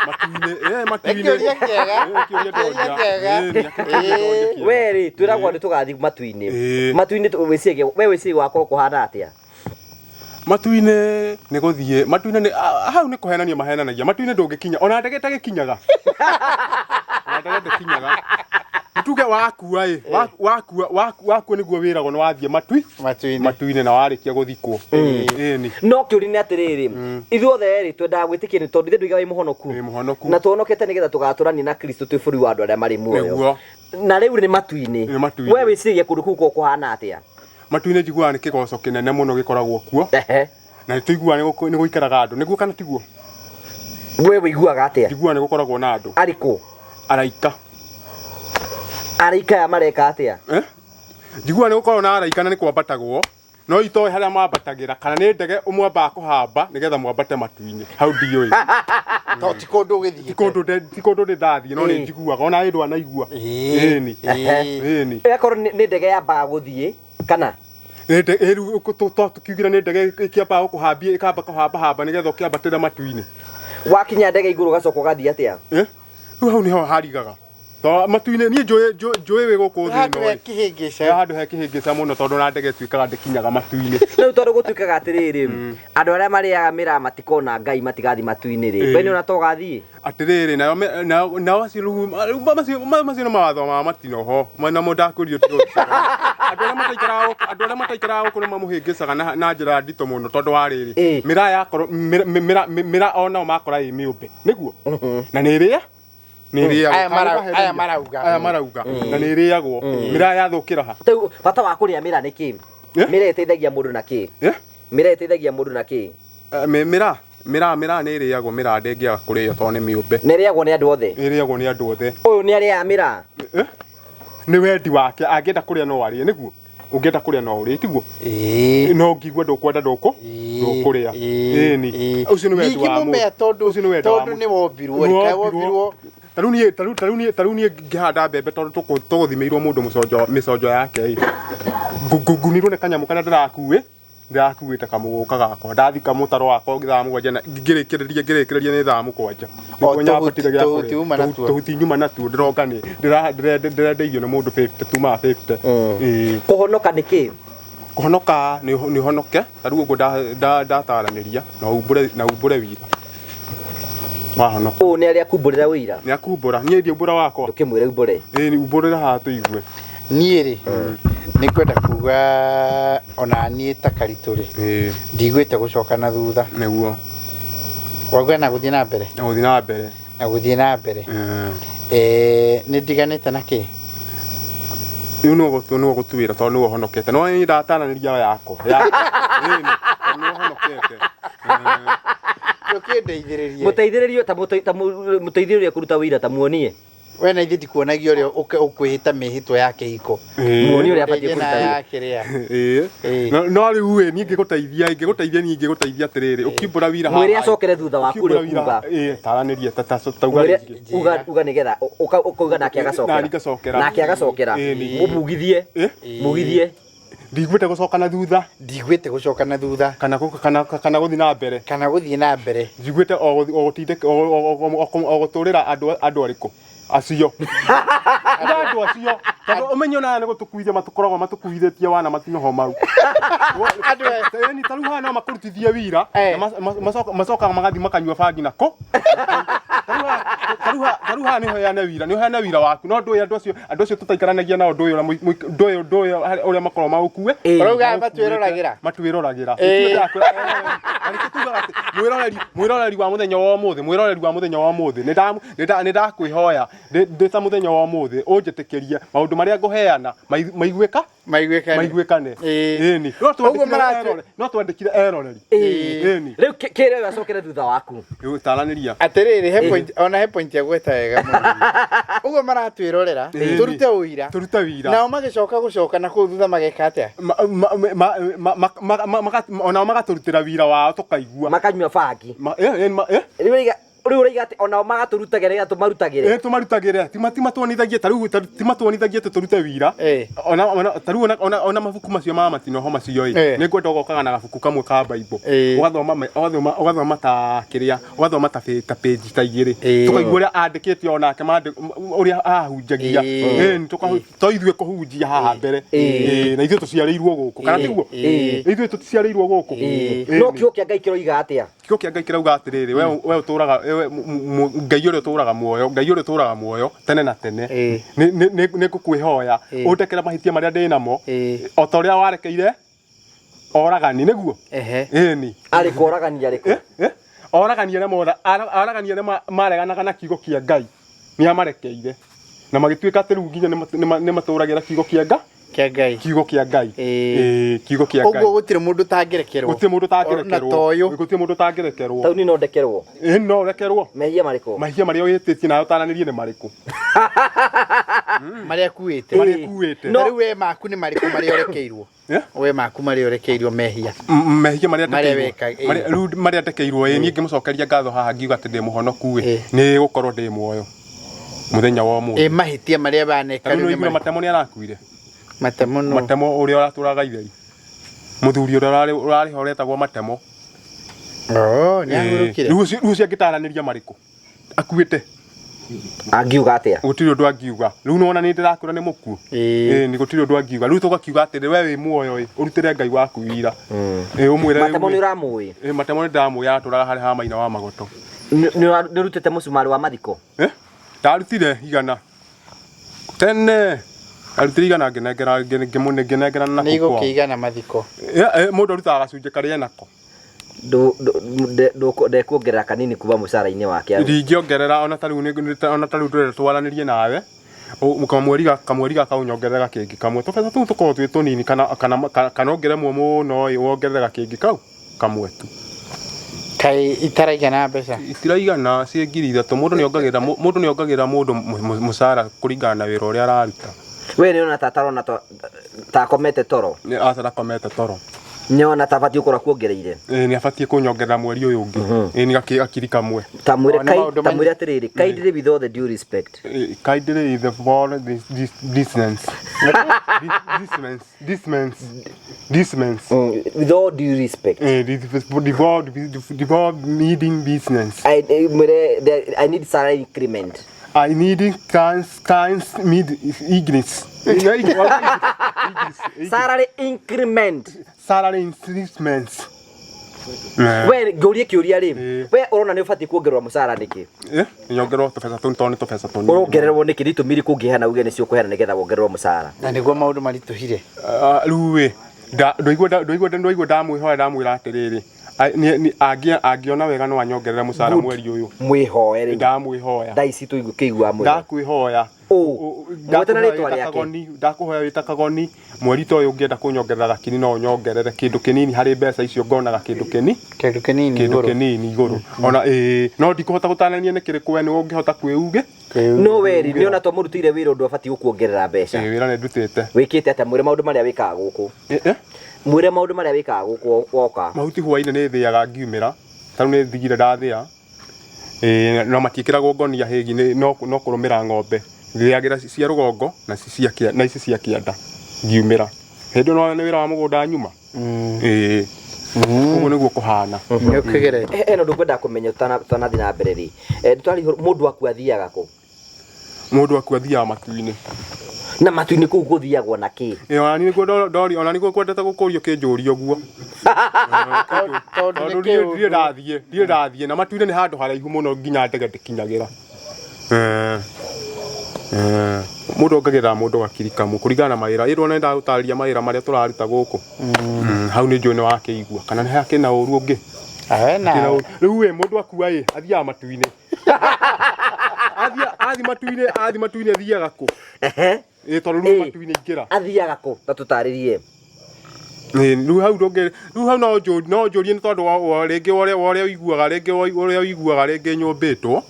Matu-inĩ matu-inĩ. Kĩũria kĩega. Kĩũria Kĩũria ndoria. kĩega. Kĩũria ndoria kĩega. We rĩ twĩragwo nĩ tũgathiĩ matu-inĩ. Ĩĩ. Matu-inĩ wĩcirie we wĩcirie gwakorwo kũhana atĩa? Matu-inĩ nĩ gũthiĩ matu-inĩ nĩ hau nĩ kũhenania mahenanagia matu-inĩ ndũngĩkinya ona ndege ĩtagĩkinyaga. Ona ndege ndĩkinyaga. Tuge wakua ĩ wakua wakua nĩguo wĩragwo nĩ wathiĩ matui Matu-inĩ. matu-inĩ na warĩkia gũthikwo. Ĩni. No kĩũria nĩ atĩrĩrĩ, ithuothe rĩ twendaga gwĩtĩkia nĩ tondũ ithuĩ nduiga wĩ mũhonoku. Wĩ mũhonoku. Na tũhonokete nĩgetha tũgatũrania na Kristo twĩ bũrũri wa andũ arĩa marĩ muoyo. Nĩguo. Na rĩu nĩ matu-inĩ. Nĩ matu-inĩ. We wĩciragia kũndũ kũu gũkoragwo kũhana atĩa? Matu-inĩ njiguaga nĩ kĩgoco kĩnene mũno gĩkoragwo kuo. Ehe. Na nĩ tũiguaga nĩ gũikaraga andũ nĩguo kana tiguo? We wĩiguaga atĩa? Njiguaga nĩ gũkoragwo na andũ. Arĩkũ? Araika. Araika aya mareka atĩa? Eh? Njiguaga nĩ gũkoragwo na araika na nĩ kwambatagwo no itoĩ harĩa mambatagĩra kana nĩ ndege ũmwambaga kũhamba nĩgetha mwambate matu-inĩ hau ndiũĩ. To ti kũndũ ũgĩthiĩte. Ti kũndũ ndĩ ndathiĩ no nĩ njiguaga ona ĩ ndwanaigua. Ĩni. Ĩni. Ĩgakorwo nĩ ndege yambaga gũthiĩ kana? Rĩu tũkiugire nĩ ndege ĩkĩambaga gũkũhambia ĩkamba kũhambahamba nĩgetha ũkĩambatĩre matu-inĩ. Wakinya ndege igũrũ ũgacoka ũgathiĩ atĩa? Rĩu hau nĩho harigaga. To matu-inĩ niĩ njũĩ wĩ gũkũ thĩ Handũ ĩno he ĩ. kĩhĩngĩca. He handũ he kĩhĩngĩca mũno tondũ na ndege ĩtuĩkaga ndĩkinyaga matu-inĩ. Rĩu tondũ gũtuĩkaga atĩrĩrĩ, andũ arĩa marĩaga mĩraa matikona Ngai matigathiĩ matu-inĩ rĩ, we nĩ ũrona ta ũgathiĩ? Atĩrĩrĩ nayo nao acio rĩu macio nĩ mawatho ma matinoho namo ndakwĩrire ũtige gũcera. Andũ arĩa mataikaraga gũkũ nĩ mamũhĩngĩcaga na njĩra nditũ mũno tondũ wa rĩrĩ mĩraa yakorwo mĩraa onao makora ĩ mĩũmbe nĩguo na nĩ ĩrĩa nĩ ĩrĩagwo. Aya marauga. Aya marauga na nĩ ĩrĩagwo mĩraa yathũkĩra ha? Rĩu bata wa kũrĩa mĩraa nĩ kĩ? Mĩraa ĩteithagia mũndũ na kĩ? Mĩraa ĩteithagia mũndũ na kĩ? Mĩraa mĩraa mĩraa nĩ ĩrĩagwo mĩraa ndĩngĩaga kũrĩo tondũ nĩ mĩũmbe. Nĩ ĩrĩagwo nĩ andũ othe? Ĩrĩagwo nĩ andũ othe. Ũyũ nĩ arĩaga mĩraa? Nĩ wendi wake angĩenda kũrĩa no arĩe nĩguo ũngĩenda kũrĩa no ũrĩe tiguo? No ũngĩigua ndũkwenda ndũkũrĩa. Ĩni. Ũcio nĩ wendi Ningĩ wa mũndũ. mũmera tondũ Ũcio nĩ wendi wa tondũ mũndũ. nĩ wombirwo rĩ, kaĩ wombirwo Tarĩu niĩ ngĩhanda mbembe tondũ tũgũthimĩirwo mũndũ mĩconjo yake ĩ. Ngunirwo nĩ kanyamũ karĩa ndĩrakuĩte kamũgũka gakwa ndathika mũtaro wakwa thaa mũgwanja na ngĩrĩkĩrĩria nĩ thaa mũgwanja. Nĩguo nyambatire gĩa Tũhuti kũrĩa. uma natuo. Tũhuti nyuma natuo ndĩrongania ndĩrendeirio nĩ mũndũ 50 tumaga 50. Ĩĩ. Kũhonoka nĩ kĩ? Kũhonoka nĩ ũhonoke ta rĩu ũguo ndataranĩria na umbũre wira. Wahonoka. Ũũ nĩ arĩa akumbũrĩra wĩira? Nĩ akumbũra niĩ ndiumbũra wakwa. Ndũkĩmwĩre umbũre. Ĩĩ umbũrĩra haha tũigue. Niĩ rĩ nĩ ngwenda kuga ona niĩ ta Karitũ rĩ ndiguĩte gũcoka na thutha. Nĩguo. Wauga na gũthiĩ na mbere? Na gũthiĩ na mbere. Na gũthiĩ na mbere. Nĩ ndiganĩte na kĩ? Rĩu nĩwe ũgũtuĩra tondũ nĩwe ũhonokete. No niĩ ndataranĩria yakwa. Ĩni, tondũ nĩwe ũhonokete. Ndũkĩndeithĩrĩrie. Mũteithĩrĩrio ta mũteithĩrĩrio kũruta wĩira ta muonie. We na ithuĩ ndikuonagia ũrĩa ũkwĩhĩta mĩhĩtwa ya kĩhiko. Muonie ũrĩa abatiĩ Ndeithie na kũruta wĩra. ya kĩrĩa. Ĩĩ. No rĩu ĩ niĩ ngĩgũteithia niĩ ngĩgũteithia atĩrĩrĩ ũkiumbũra wira haha. Mwĩre acokere thutha waku ũrĩa ũkuga. Ĩĩ taranĩria ta tauga Mwĩre rĩngĩ. uga uga nĩgetha ũkauga nake agacokera. Nani ngacokera. Nake agacokera. Ĩni. Ũmugithie. Mugithie. Ndiguĩte gũcoka na thutha. Ndiguĩte gũcoka na thutha. Kana kana gũthiĩ na mbere. Kana gũthiĩ na mbere. Njiguĩte o gũtindĩka o gũtũrĩra andũ arĩkũ acio. Andũ acio tondũ ũmenye ona nĩ gũtũkuithia matũkoragwo matũkuithĩtie wana matinoho mau. Andũ aya Ĩni ta rĩu haha no makũrutithie wira na macokaga magathiĩ makanyua bangi nako. Ta rĩu haha nĩ ũheane wira, nĩ ũheane wira waku no ndũĩ andũ acio tũtaikaranagia nao ndũĩ ũrĩa ndũĩ ũrĩa makoragwo maũkue. Ũrauga matwĩroragĩra. Matwĩroragĩra. Mwĩroreri wa mũthenya wa ũmũthĩ, mwĩroreri wa mũthenya wa ũmũthĩ, nĩ ndakwĩhoya ndĩ ta mũthenya wa ũmũthĩ ũnjĩtĩkĩrie maũndũ marĩa ngũheana maiguĩka maiguĩkane. Ĩni no twandĩkire eroreri. Ĩni rĩu kĩrĩa ũyũ acokere thutha waku. Taranĩria atĩrĩrĩ, he point ona he point ya gweta wega mũno. Ũguo maratwĩrorera tũrute ũira, tũrute wira, nao magĩcoka gũcoka na kũu thutha mageka atĩa? Onao magatũrutĩra wira wao tũkaigua, makanyua bangi. Rĩu ũraiga atĩ onao magatũrutagĩra nĩgetha tũmarutagĩre. Tũmarutagĩre, ti matuonithagie ta rĩu, ti matuonithagie atĩ tũrute wira. Ona ta rĩu ona mabuku macio ma matinoho macio ĩ, nĩ ngwenda ũgokaga na gabuku kamwe ka Bible, ũgathoma ũgathoma ta kĩrĩa, ũgathoma ta page ta igĩrĩ, tũkaigua ũrĩa andĩkĩte onake ũrĩa ahunjagia. To ithuĩ kũhunjia haha mbere, na ithuĩ tũciarĩirwo gũkũ, kana tiguo? Ithuĩ tũciarĩirwo gũkũ. No kiugo kĩa Ngai kĩroiga atĩa? Kiugo kĩa Ngai kĩrauga atĩrĩrĩ, we ũtũraga, Ngai ũrĩa ũtũraga muoyo, Ngai ũrĩa ũtũraga muoyo tene na tene, nĩ ngũkwĩhoya ũndekere mahĩtia marĩa ndĩ namo, o ta ũrĩa warekeire oragani, nĩguo? Ĩni. Arĩkũ oragani arĩkũ? Oragani arĩa mareganaga na kiugo kĩa Ngai nĩ amarekeire, na magĩtuĩka atĩ rĩu nginya nĩ matũragĩra kiugo kĩa Ngai. Kĩa Ngai. Kiugo kĩa Ngai. Kiugo kĩa Ngai. Ũguo gũtirĩ mũndũ ũtangĩrekerwo. Gũtirĩ mũndũ ũtangĩrekerwo. Na toyũ. Gũtirĩ mũndũ ũtangĩrekerwo. Tau ni no ndekerwo. No ũrekerwo. Mehia marĩkũ? Mahĩtia marĩa ũhĩtĩtie nawe ũtaranĩrie nĩ marĩkũ? Marĩa kuĩte. Marĩa kuĩte. No rĩu we maku nĩ marĩkũ marĩa ũrekeirwo? We maku marĩa ũrekeirwo mehia. Mehia marĩa ndekeirwo. Rĩu marĩa ndekeirwo ĩ, niĩ ngĩmũcokeria ngatho haha ngiuga atĩ ndĩ mũhonoku ĩ, nĩ gũkorwo ndĩ muoyo mũthenya wa ũmũthĩ. Mahĩtia marĩa waneka rĩu nĩ marĩkũ? Matemo nĩ arakuire. Matemo no. Matemo ũrĩa ũratũraga itheri. Mũthuri ũrĩa ũrarĩ ho ũretagwo Matemo. Oh, nĩ ahurũkire. Rĩu ũcio angĩtaranĩria marĩkũ? Akuĩte. Angiuga atĩa? Gũtirĩ ũndũ angiuga. Rĩu nĩwona nĩ ndĩrakwĩra nĩ mũkuũ. Nĩ gũtirĩ ũndũ angiuga. Rĩu tũgakiuga atĩrĩ, we wĩ muoyo ĩ, ũrutĩre Ngai waku wira. Ũmwĩre. Matemo nĩ ũramũĩ? Matemo nĩ ndĩramũĩ, aratũraga harĩa ha Maina wa Magoto. Nĩ ũrutĩte mũcumarĩ wa mathiko? Ndarutire igana. Tene. Arutire igana ngĩnengera ngĩnengera na kũu kwao. Nĩ igũkĩigana mathiko. Mũndũ arutaga gacunjĩ karĩa enako. Ndekuongerera kanini kuma mũcara-inĩ wake. Ndingĩongerera ona ta rĩu ndĩrenda twaranĩrie nawe. Kamweri gaka ũnyongerere gakĩngĩ kamwe. Tũbeca tũu tũkoragwo twĩ tũnini kana ũngĩremwo mũno ĩ, wongerere gakĩngĩ kau kamwe tu. Kaĩ itaraigana mbeca? Itiraigana, ciĩ 3,000. Mũndũ nĩ ongagĩrĩra mũndũ mũcara kũringana na wĩra ũrĩa araruta. We nĩ ũrona ta atarona ta akomete toro? Aca ndakomete toro. Nĩ ona ta abatiĩ gũkorwo akuongereire? Nĩ abatiĩ kũnyongerera mweri ũyũ ũngĩ. Nĩ gakiri kamwe. Ta mwĩre atĩrĩrĩ, kindly with all the due respect. Kindly with all the distance. Distance. Distance. With all due respect. Devolve needing business. I need salary increment. I need trans mid ignis. Salary increment. Salary increment. We ngũrie kĩũria rĩ, we ũrona nĩ ũbatiĩ kuongererwo mũcara nĩkĩ? Nyongererwo tũbeca tũu tondũ nĩ tũbeca tũnini. Ũrongererwo nĩkĩ? Nĩ itũmi irĩkũ ũngĩheana uge nĩcio ũkũheana nĩgetha wongererwo mũcara? Na nĩguo maũndũ maritũhire. Rĩu ĩ, ndwaigua ndamwĩhoya ndamwĩra atĩrĩrĩ, angĩona wega no anyongerere mũcara mweri ũyũ. Mwĩhoe rĩu. Ndamwĩhoya. Thaa ici tũkĩigua mwĩhoe. Ndakwĩhoya. Mwĩte na rĩtwa rĩake. Ndakũhoya wĩ ta Kagoni, mweri ta ũyũ ũngĩenda kũnyongerera gakini no ũnyongerere kĩndũ kĩnini harĩ mbeca icio ngona gakĩndũ kĩni. Kĩndũ kĩnini igũrũ. Kĩndũ kĩnini igũrũ. Ona no ndikũhota gũtarania nĩ kĩrĩkũ we nĩwe ũngĩhota kwĩuge. No weri nĩ ona twamũrutĩire wĩra ũndũ abatiĩ gũkuongerera mbeca. Wĩra nĩ ndutĩte. Wĩkĩte atĩa? Mwĩre maũndũ marĩa wĩkaga gũkũ. Mwĩre maũndũ marĩa wĩkaga gũkũ woka. Mahuti hwainĩ nĩ thĩaga ngiumĩra. Ta rĩu nĩ thigire ndathĩa. No matiĩkĩragwo ngonia hĩgi, no kũrũmĩra ng'ombe. Thĩagĩra cia rũgongo na ici cia kĩanda ngiumĩra. Hĩndĩ ĩyo nĩ wĩra wa mũgũnda nyuma. Ĩĩ. Ũguo nĩguo kũhana. Nĩ ũkĩgerete. Eno ndå ngwenda kũmenya ũtanathiĩ na mbere rĩ, nĩtwarĩ mũndũ aku athiaga kũ? Mũndũ aku athiaga matu-inĩ. Na matu-inĩ kũu gũthiagwo na kĩ? Ĩĩ, ona niĩ nĩguo ndori, ona nĩguo kwendete gũkũrio kĩnjũria ũguo. Tondũ Tondũ nĩ niĩ kĩũndũ. ndirĩ ndathiĩ na matu-inĩ nĩ handũ haraihu mũno nginya ndege ndĩkinyagĩra. Mũndũ ongagĩrĩra mũndũ gakiri kamwe kũringana na mawĩra. Ĩrwo nĩ ndagũtarĩria mawĩra marĩa tũraruta gũkũ. Hau nĩ njũĩ nĩ wakĩigua. Kana nĩ hakĩrĩ na ũru ũngĩ? Awe na. Kĩna ũru. Rĩu ĩ mũndũ akua ĩ athiaga matu-inĩ. Athiĩ matu-inĩ, athiĩ matu-inĩ athiaga kũ? Ĩ tondũ rĩu matu-inĩ ingĩra. Athiaga kũ? Ta tũtarĩrie. Ĩ rĩu hau ndũngĩ, rĩu hau no njũrie nĩ tondũ wa rĩngĩ wa ũrĩa ũiguaga, rĩngĩ ũrĩa ũiguaga rĩngĩ nyũmbĩtwo.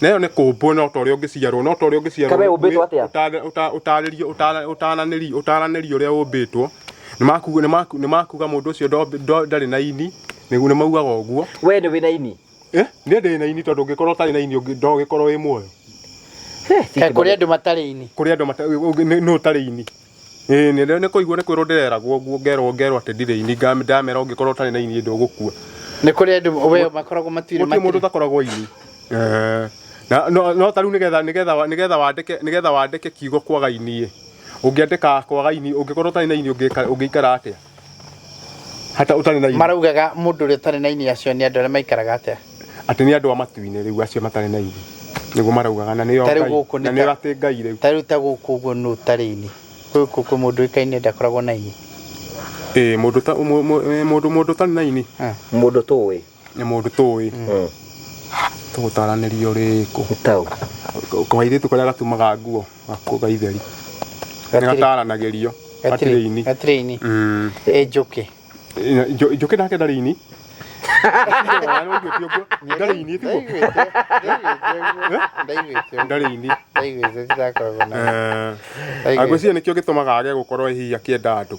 Na ĩyo nĩ kũmbwo no ta ũrĩa ũngĩciarwo, no ta ũrĩa ũngĩciarwo. Kawe ũmbĩtwo atĩa? Ũtarĩrio, ũtaranĩrio ũrĩa ũmbĩtwo. Nĩ makuga mũndũ ũcio ndarĩ na ini, nĩ maugaga ũguo. We nĩ wĩna ini? Niĩ ndĩ na ini tondũ ũngĩkorwo ũtarĩ na ini ndũngĩkorwo wĩ muoyo. Kũrĩ andũ matarĩ ini. Kũrĩ andũ matarĩ, nũ ũtarĩ ini? Ĩĩ nĩ kũigua nĩ kwĩrwo ndĩreragwo ũguo ngerwo atĩ ndirĩ ini, ndamera ũngĩkorwo ũtarĩ na ini ndũgũkua. Nĩ kũrĩ andũ we makoragwo matuire Gũtirĩ mũndũ ũtakoragwo ini. Na no ta rĩu nĩgetha wandĩke kiugo kwaga ini ĩ, ũngĩandĩka kwaga ini, ũngĩkorwo ũtarĩ na ini ũngĩikara atĩa? Hata ũtarĩ na ini. Maraugaga mũndũ ũrĩa ũtarĩ na ini acio nĩ andũ arĩa maikaraga atĩa? Atĩ nĩ andũ a matu-inĩ rĩu acio matarĩ na ini. Nĩguo maraugaga na nĩo Ngai, na nĩo atĩ Ngai rĩu. Ta rĩu ta gũkũ ũguo nũ ũtarĩ ini? Gũkũ kwĩ mũndũ ũĩkaine ndakoragwo na ini. Ĩĩ mũndũ ũtarĩ na ini. Mũndũ tũĩ. Nĩ mũndũ tũĩ. Tũgũtaranĩria ũrĩkũ? Tau. Kairĩtu karĩa gatumaga nguo ga itheri. Nĩ gataranagĩrio. Gatirĩ ini. Gatirĩ ini. Ĩ Njũkĩ. Njũkĩ nake ndarĩ ini. Ndarĩ ini tiguo? Ndarĩ ini. Ndaiguĩte titakoragwo na. Ngwĩciria nĩkĩo gĩtũmaga age gũkorwo hihi akĩenda andũ.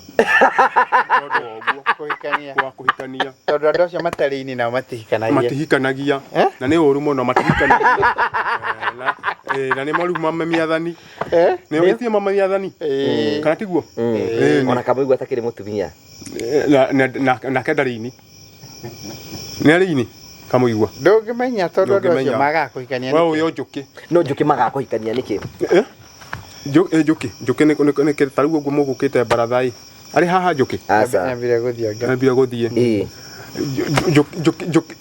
Tondũ wa ũguo. Kũhikania. Kwa kũhikania. Tondũ andũ acio matarĩ ini nao matihikanagia. Matihikanagia. Na nĩ ũru mũno matihikanagia. Na nĩ moru mamĩathani. Nĩ ũgĩtie mamĩathani? Kana tiguo? Ona kamũigua atakĩrĩ mũtumia. Nake ndarĩ ini. Nĩ arĩ ini? Kamũigua. Ndũngĩmenya tondũ andũ acio magaga kũhikania nĩkĩ. We ũyũ Njũkĩ. No Njũkĩ magaga kũhikania nĩkĩ? Njũkĩ, Njũkĩ nĩ ta rĩu ũguo mũgũkĩte baratha ĩ. Arĩ haha Njũkĩ? Aca. Ambire gũthiĩ. Ambire gũthiĩ.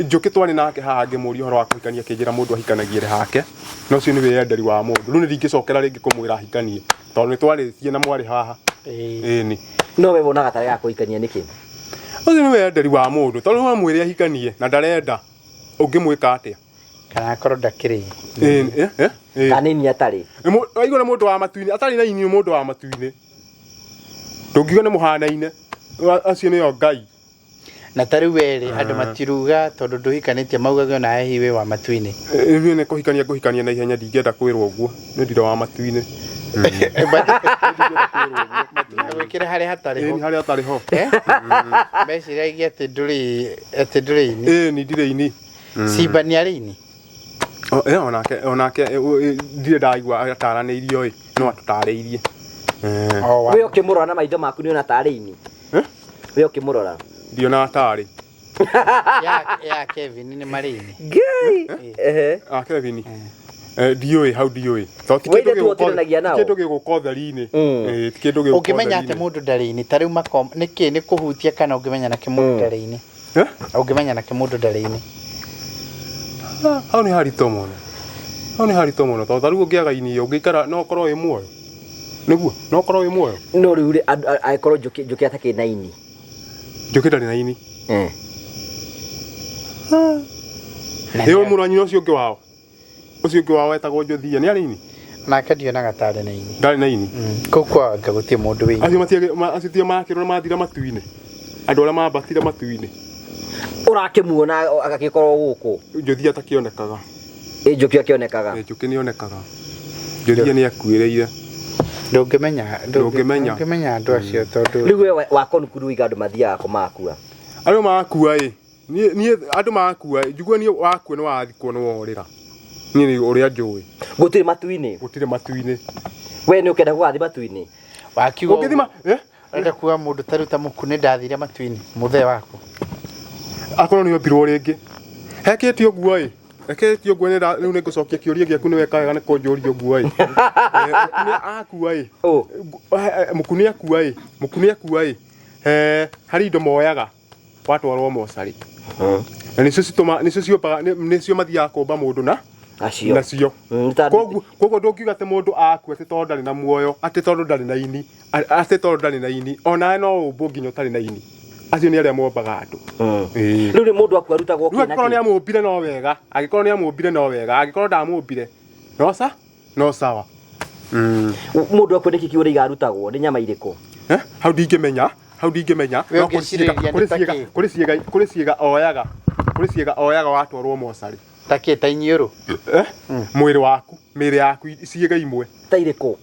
Njũkĩ twarĩ nake haha ngĩmũria ũhoro wa kũhikania akĩnjĩra mũndũ ahikanagia ĩrĩ hake. Na ũcio nĩ wĩyenderi wa mũndũ. Rĩu nĩ ndingĩcokera rĩngĩ kũmwĩra ahikanie. Tondũ nĩ twarĩtie na mwarĩ haha. Ĩĩ. No we wonaga tarĩ ya kũhikania nĩkĩ? Ũcio nĩ wĩyenderi wa mũndũ. Tondũ no mwĩre ahikanie na ndarenda. Ũngĩmwĩka atĩa? Kana akorwo ndakĩrĩ. Kana ini atarĩ. Waigua nĩ mũndũ wa matu-inĩ, atarĩ na ini nĩ mũndũ wa matu-inĩ. Ndũngiuga nĩ mũhanaine. Acio nĩo Ngai. Na ta rĩu we rĩ, andũ matiruga tondũ ndũhikanĩtie maugaga ona hihi wĩ wa matu-inĩ. Niĩ nĩ kũhikania ngũhikania na ihenya ndingĩenda kwĩrwo ũguo. Nĩ ndirĩ wa matu-inĩ. Matigagwĩkĩre harĩa hatarĩ ho. Harĩa hatarĩ ho. Meciragia atĩ ndũrĩ ini. Ĩĩ ni ndirĩ ini. Simba nĩ arĩ ini? Onake ndirĩ ndaigua ataranĩirio ĩ, no atũtarĩirie. We ũkĩmũrora na maitho maku nĩ ona tarĩ ini? We ũkĩmũrora? Ndionaga tarĩ. Ya Kevin nĩ marĩ ini. Ngai. A Kevin. Ndiũĩ hau ndiũĩ. Tondũ ti We ithe tuotiranagia nao. kĩndũ gĩgũka ũtheri-inĩ. Ti kĩndũ gĩgũka Ũngĩmenya atĩ ũtheri-inĩ. mũndũ ndarĩ ini, ta rĩu nĩkĩ nĩ kũhutia kana ũngĩmenya nakĩ mũndũ ndarĩ ini? Ũngĩmenya nakĩ mũndũ ndarĩ ini? Hau nĩ haritũ mũno. Hau nĩ haritũ mũno tondũ ta rĩu ũngĩaga ini ũngĩikara no ũkorwo wĩ muoyo. Nĩguo, no ũkorwo wĩ muoyo. No rĩu rĩ, angĩkorwo Njũkĩ atakĩrĩ na ini. Njũkĩ ndarĩ na ini. Ĩĩ mũrũ wa nyina ũcio ũngĩ wao. Ũcio ũngĩ wao wetagwo Jothia nĩ arĩ ini? Nake ndionaga tarĩ na ini. Ndarĩ na ini. Kũu kwao anga gũtirĩ mũndũ wĩ ini. Acio tio makĩrwo na mathira matu-inĩ. Andũ arĩa mambatire matu-inĩ. Ũrakĩmuona agagĩkorwo gũkũ? Jothia atakĩonekaga. Ĩ Njũkĩ akĩonekaga? Ĩ Njũkĩ nĩonekaga. Jothia nĩakuĩrĩire. Ndũngĩmenya, Ndũngĩmenya. ndũngĩmenya andũ acio tondũ Rĩu we wa conclude ũiga andũ mathiaga kũ makua? Andũ makua ĩ, niĩ andũ makua ĩ, njiguo niĩ wakua nĩ wathikwo nĩ worĩra. Niĩ nĩ ũrĩa njũĩ. Gũtirĩ matu-inĩ? Gũtirĩ matu-inĩ. We nĩ ũkenda gũgathiĩ matu-inĩ? Wakiuga Ũngĩthima, ũguo. Ũrenda kuga mũndũ ta rĩu ta mũkune ndathire matu-inĩ mũthee waku. Akorwo nĩ ombirwo rĩngĩ hekĩte ũguo ĩ, hekĩte ũguo rĩu nĩ ngũcokia kĩũria gĩaku, nĩ weka wega nĩ kũnjũria ũguo ĩ. Mũkune akua ĩ, mũkune akua ĩ, mũkune akua ĩ, harĩ indo moyaga watwarwo mocarĩ, na nĩcio citũma, nĩcio ciũmbaga, nĩcio mathiaga kũmba mũndũ na acio nacio. Koguo ndũngiuga atĩ mũndũ akua atĩ tondũ ndarĩ na muoyo, atĩ tondũ ndarĩ na ini, atĩ tondũ ndarĩ na ini, onawe no ũmbwo nginya ũtarĩ na ini. Acio nĩ arĩa mombaga andũ. Ĩĩ. Rĩu nĩ mũndũ akua arutagwo rĩu angĩkorwo nĩ amũmbire no wega, angĩkorwo nĩ amũmbire no wega, angĩkorwo ndamũmbire no sa no sawa. Mũndũ akua nĩkĩ kĩũrĩa igarutagwo nĩ nyama irĩkũ? Hau ndingĩmenya, hau ndingĩmenya. We no kũrĩ ciĩga, ũngĩcirĩria nĩ kũrĩ ta ciĩga, kĩ? Kũrĩ ciĩga, kũrĩ ciĩga oyaga, kũrĩ ciĩga oyaga watwarwo mocarĩ. Ta kĩ, ta inyũrũ? Mwĩrĩ waku, mĩĩrĩ yaku, ciĩga imwe. Ta irĩkũ?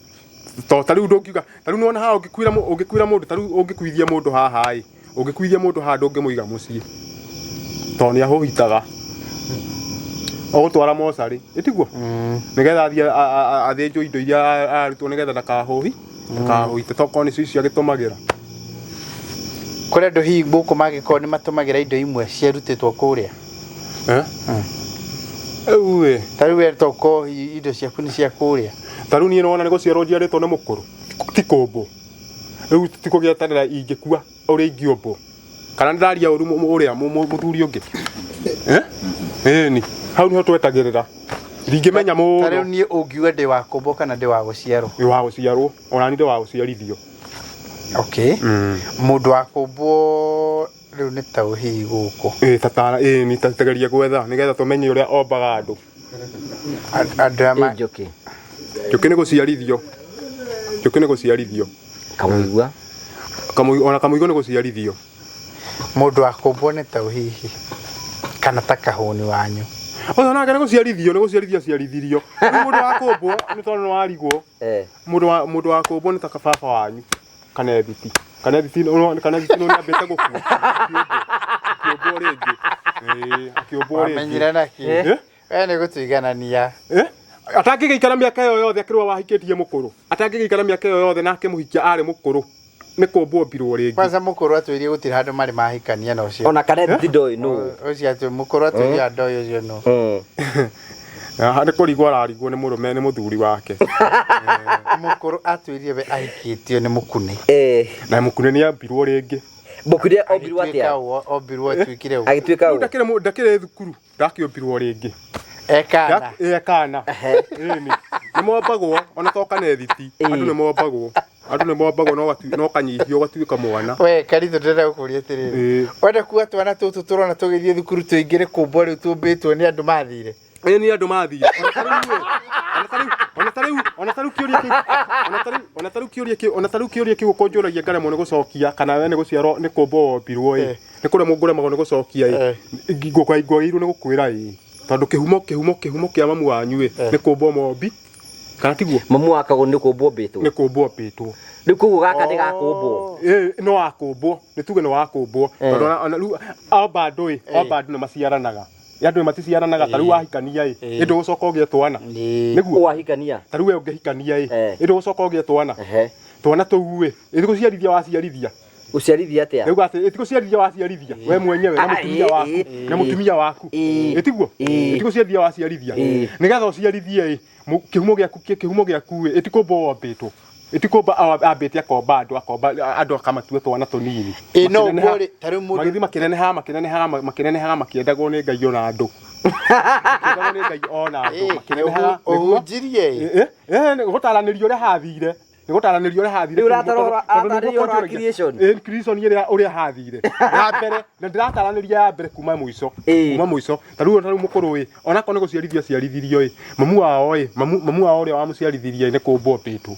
To ta rĩu ndũngiuga, ta rĩu nĩwona haha ũngĩkuĩra ũngĩkuĩra mũndũ, ta rĩu ũngĩkuithia mũndũ haha ĩ, ũngĩkuithia mũndũ haha ndũngĩmũiga mũciĩ. Tondũ nĩ ahũhitaga. Ũgũtwara mocarĩ, ĩtiguo? Nĩgetha athiĩ athĩnjwo indo iria ararutwo nĩgetha ndakahũhi, ndakahũhite, tokorwo nĩcio icio agĩtũmagĩra. Kũrĩ andũ hihi gũkũ mangĩkorwo nĩ matũmagĩra indo imwe ciarutĩtwo kũrĩa? Rĩu ĩ. Ta rĩu we tokorwo hihi indo ciaku nĩ cia kũrĩa? Ta rĩu niĩ nĩwona nĩ gũciarwo njiarĩtwo nĩ mũkũrũ, ti kũmbwo. Rĩu ti kũgĩeterera ingĩkua ũrĩa ingĩũmbwo. Kana nĩ ndaria ũru ũrĩa mũthuri ũngĩ? Ĩni, hau nĩho twetagĩrĩra. Ndingĩmenya mũno. Ta rĩu niĩ ũngiuga ndĩ wa kũmbwo kana ndĩ wa gũciarwo? Ndĩ wa gũciarwo, ona niĩ ndĩ wa gũciarithio. Okay. Mũndũ wa kũmbwo rĩu nĩ ta ũhihi gũkũ. Ĩĩ, tatara, ĩĩ, nĩ tageria gwetha nĩgetha tũmenye ũrĩa ombaga andũ. Andũ aya ma Njũkĩ. Njũkĩ nĩ gũciarithio. Njũkĩ nĩ gũciarithio. Kamũigua. Ona kamũigua nĩ gũciarithio. Mũndũ wa kũmbwo nĩ ta ũhihi kana ta kahũni wanyu. Ũyũ nake nĩ gũciarithio, nĩ gũciarithio aciarithirio. Rĩu mũndũ wa kũmbwo nĩ tondũ nĩ warigwo. Mũndũ wa kũmbwo nĩ ta baba wanyu. Kana ethiti. Kana ethiti no, kana ethiti no nĩambĩte gũkua. Akĩũmbwo rĩngĩ. Ĩĩ, akĩũmbwo rĩngĩ. Wamenyire nakĩ? We nĩ gũtũiganania. Atangĩgĩikara mĩaka ĩyo yothe akĩrwo wahikĩtie mũkũrũ. Atangĩgĩikara mĩaka ĩyo yothe na akĩmũhikia arĩ mũkũrũ. Nĩ kũmbwo ombirwo rĩngĩ. Kwanza mũkũrũ atwĩrie gũtirĩ handũ marĩ mahikania na ũcio. Ona kana ethiti ndoĩ nũ. Ũcio atĩ mũkũrũ atwĩrie ndoĩ ũcio nũ. Nĩ kũrigwo ararigwo nĩ mũrũme, nĩ mũthuri wake. Mũkũrũ atwĩrie we ahikĩtio nĩ mũkune. Na mũkune nĩ ambirwo rĩngĩ. Mũkune ombirwo atĩa? Agĩtuĩka ombirwo atuĩkire ũ? Agĩtuĩka ũ? Ndakĩrĩ thukuru, ndakĩombirwo rĩngĩ. Ekana. Ekana. Ĩni. Nĩ mombagwo ona to kana ethiti. Andũ nĩ mombagwo. Andũ nĩ mombagwo no kanyihio ũgatuĩka mwana. We Karitũ ndĩrenda gũkũria atĩrĩrĩ. Wenda kuga twana tũtũ tũrona tũgĩthiĩ thukuru tũingĩ nĩ kũmbwo rĩu tũmbĩtwo nĩ andũ mathire. Ĩĩ nĩ andũ mathire. Ona ta rĩu, ona ta rĩu kĩũria kĩu, ona ta rĩu, ona ta rĩu kĩũria kĩu, ona ta rĩu kĩũria kĩu ũkũnjũragia ngaremwo nĩ gũcokia kana we nĩ gũciarwo nĩ kũmbwo wombirwo ĩ. Nĩ kũremwo ngũremagwo nĩ gũcokia ĩ. Ngwagĩrĩirwo nĩ gũkwĩra ĩ. Tondũ kĩhumo, kĩhumo, kĩhumo kĩa mamu wanyu ĩ, nĩ kũmbwo mombi. Kana tiguo? Mamu wakagwo nĩ kũmbwo mbĩtwo. Nĩ kũmbwo mbĩtwo. Rĩu koguo gaka nĩ gakũmbwo. Ĩ, no wakũmbwo, nĩ tuge nĩ wakũmbwo. Tondũ ona rĩu omba andũ ĩ, omba andũ nĩ maciaranaga. Andũ maticiaranaga ta rĩu wahikania ĩ, ĩ ndũgũcoka ũgĩe twana. Nĩguo? Wahikania. Ta rĩu we ũngĩhikania ĩ, ĩ ndũgũcoka ũgĩe twana. Twana tũu ĩ, ĩ gũciarithia waciarithia. Gũciarithia atĩa? Rĩu atĩ ĩ ti gũciarithia waciarithia we mwenyewe na mũtumia waku, na mũtumia waku. Ĩ tiguo? Ĩ ti gũciarithia waciarithia. Nĩgetha ũciarithie ĩ, kĩhumo gĩaku, kĩhumo gĩaku ĩ, ĩ ti kũmbwo wombĩtwo. Ĩ ti kũmba ambĩte akomba andũ, akomba andũ akamatua twana tũnini. Ĩ no ũguo rĩ, ta rĩu mũndũ magĩthiĩ makĩnenehaga, makĩnenehaga, makĩnenehaga, makĩendagwo nĩ Ngai ona andũ. Makĩendagwo nĩ Ngai ona andũ, makĩnenehaga. Ũhunjirie ĩ. Ĩ, gũtaranĩrio ũrĩa hathire. Nĩ gũtaranĩrio ũrĩa hathire. Rĩu ũratarĩria ũhoro wa creation. Ĩ, creation ĩrĩa ũrĩa hathire. Ya mbere, na ndĩrataranĩria ya mbere kuma mũico. Kuma mũico. Ta rĩu, ta rĩu mũkũrũ ĩ, onakorwo nĩ gũciarithio aciarithirio ĩ, mamu wao ĩ, mamu, mamu wao ũrĩa wamũciarithirie nĩ kũmbwo mbĩtwo.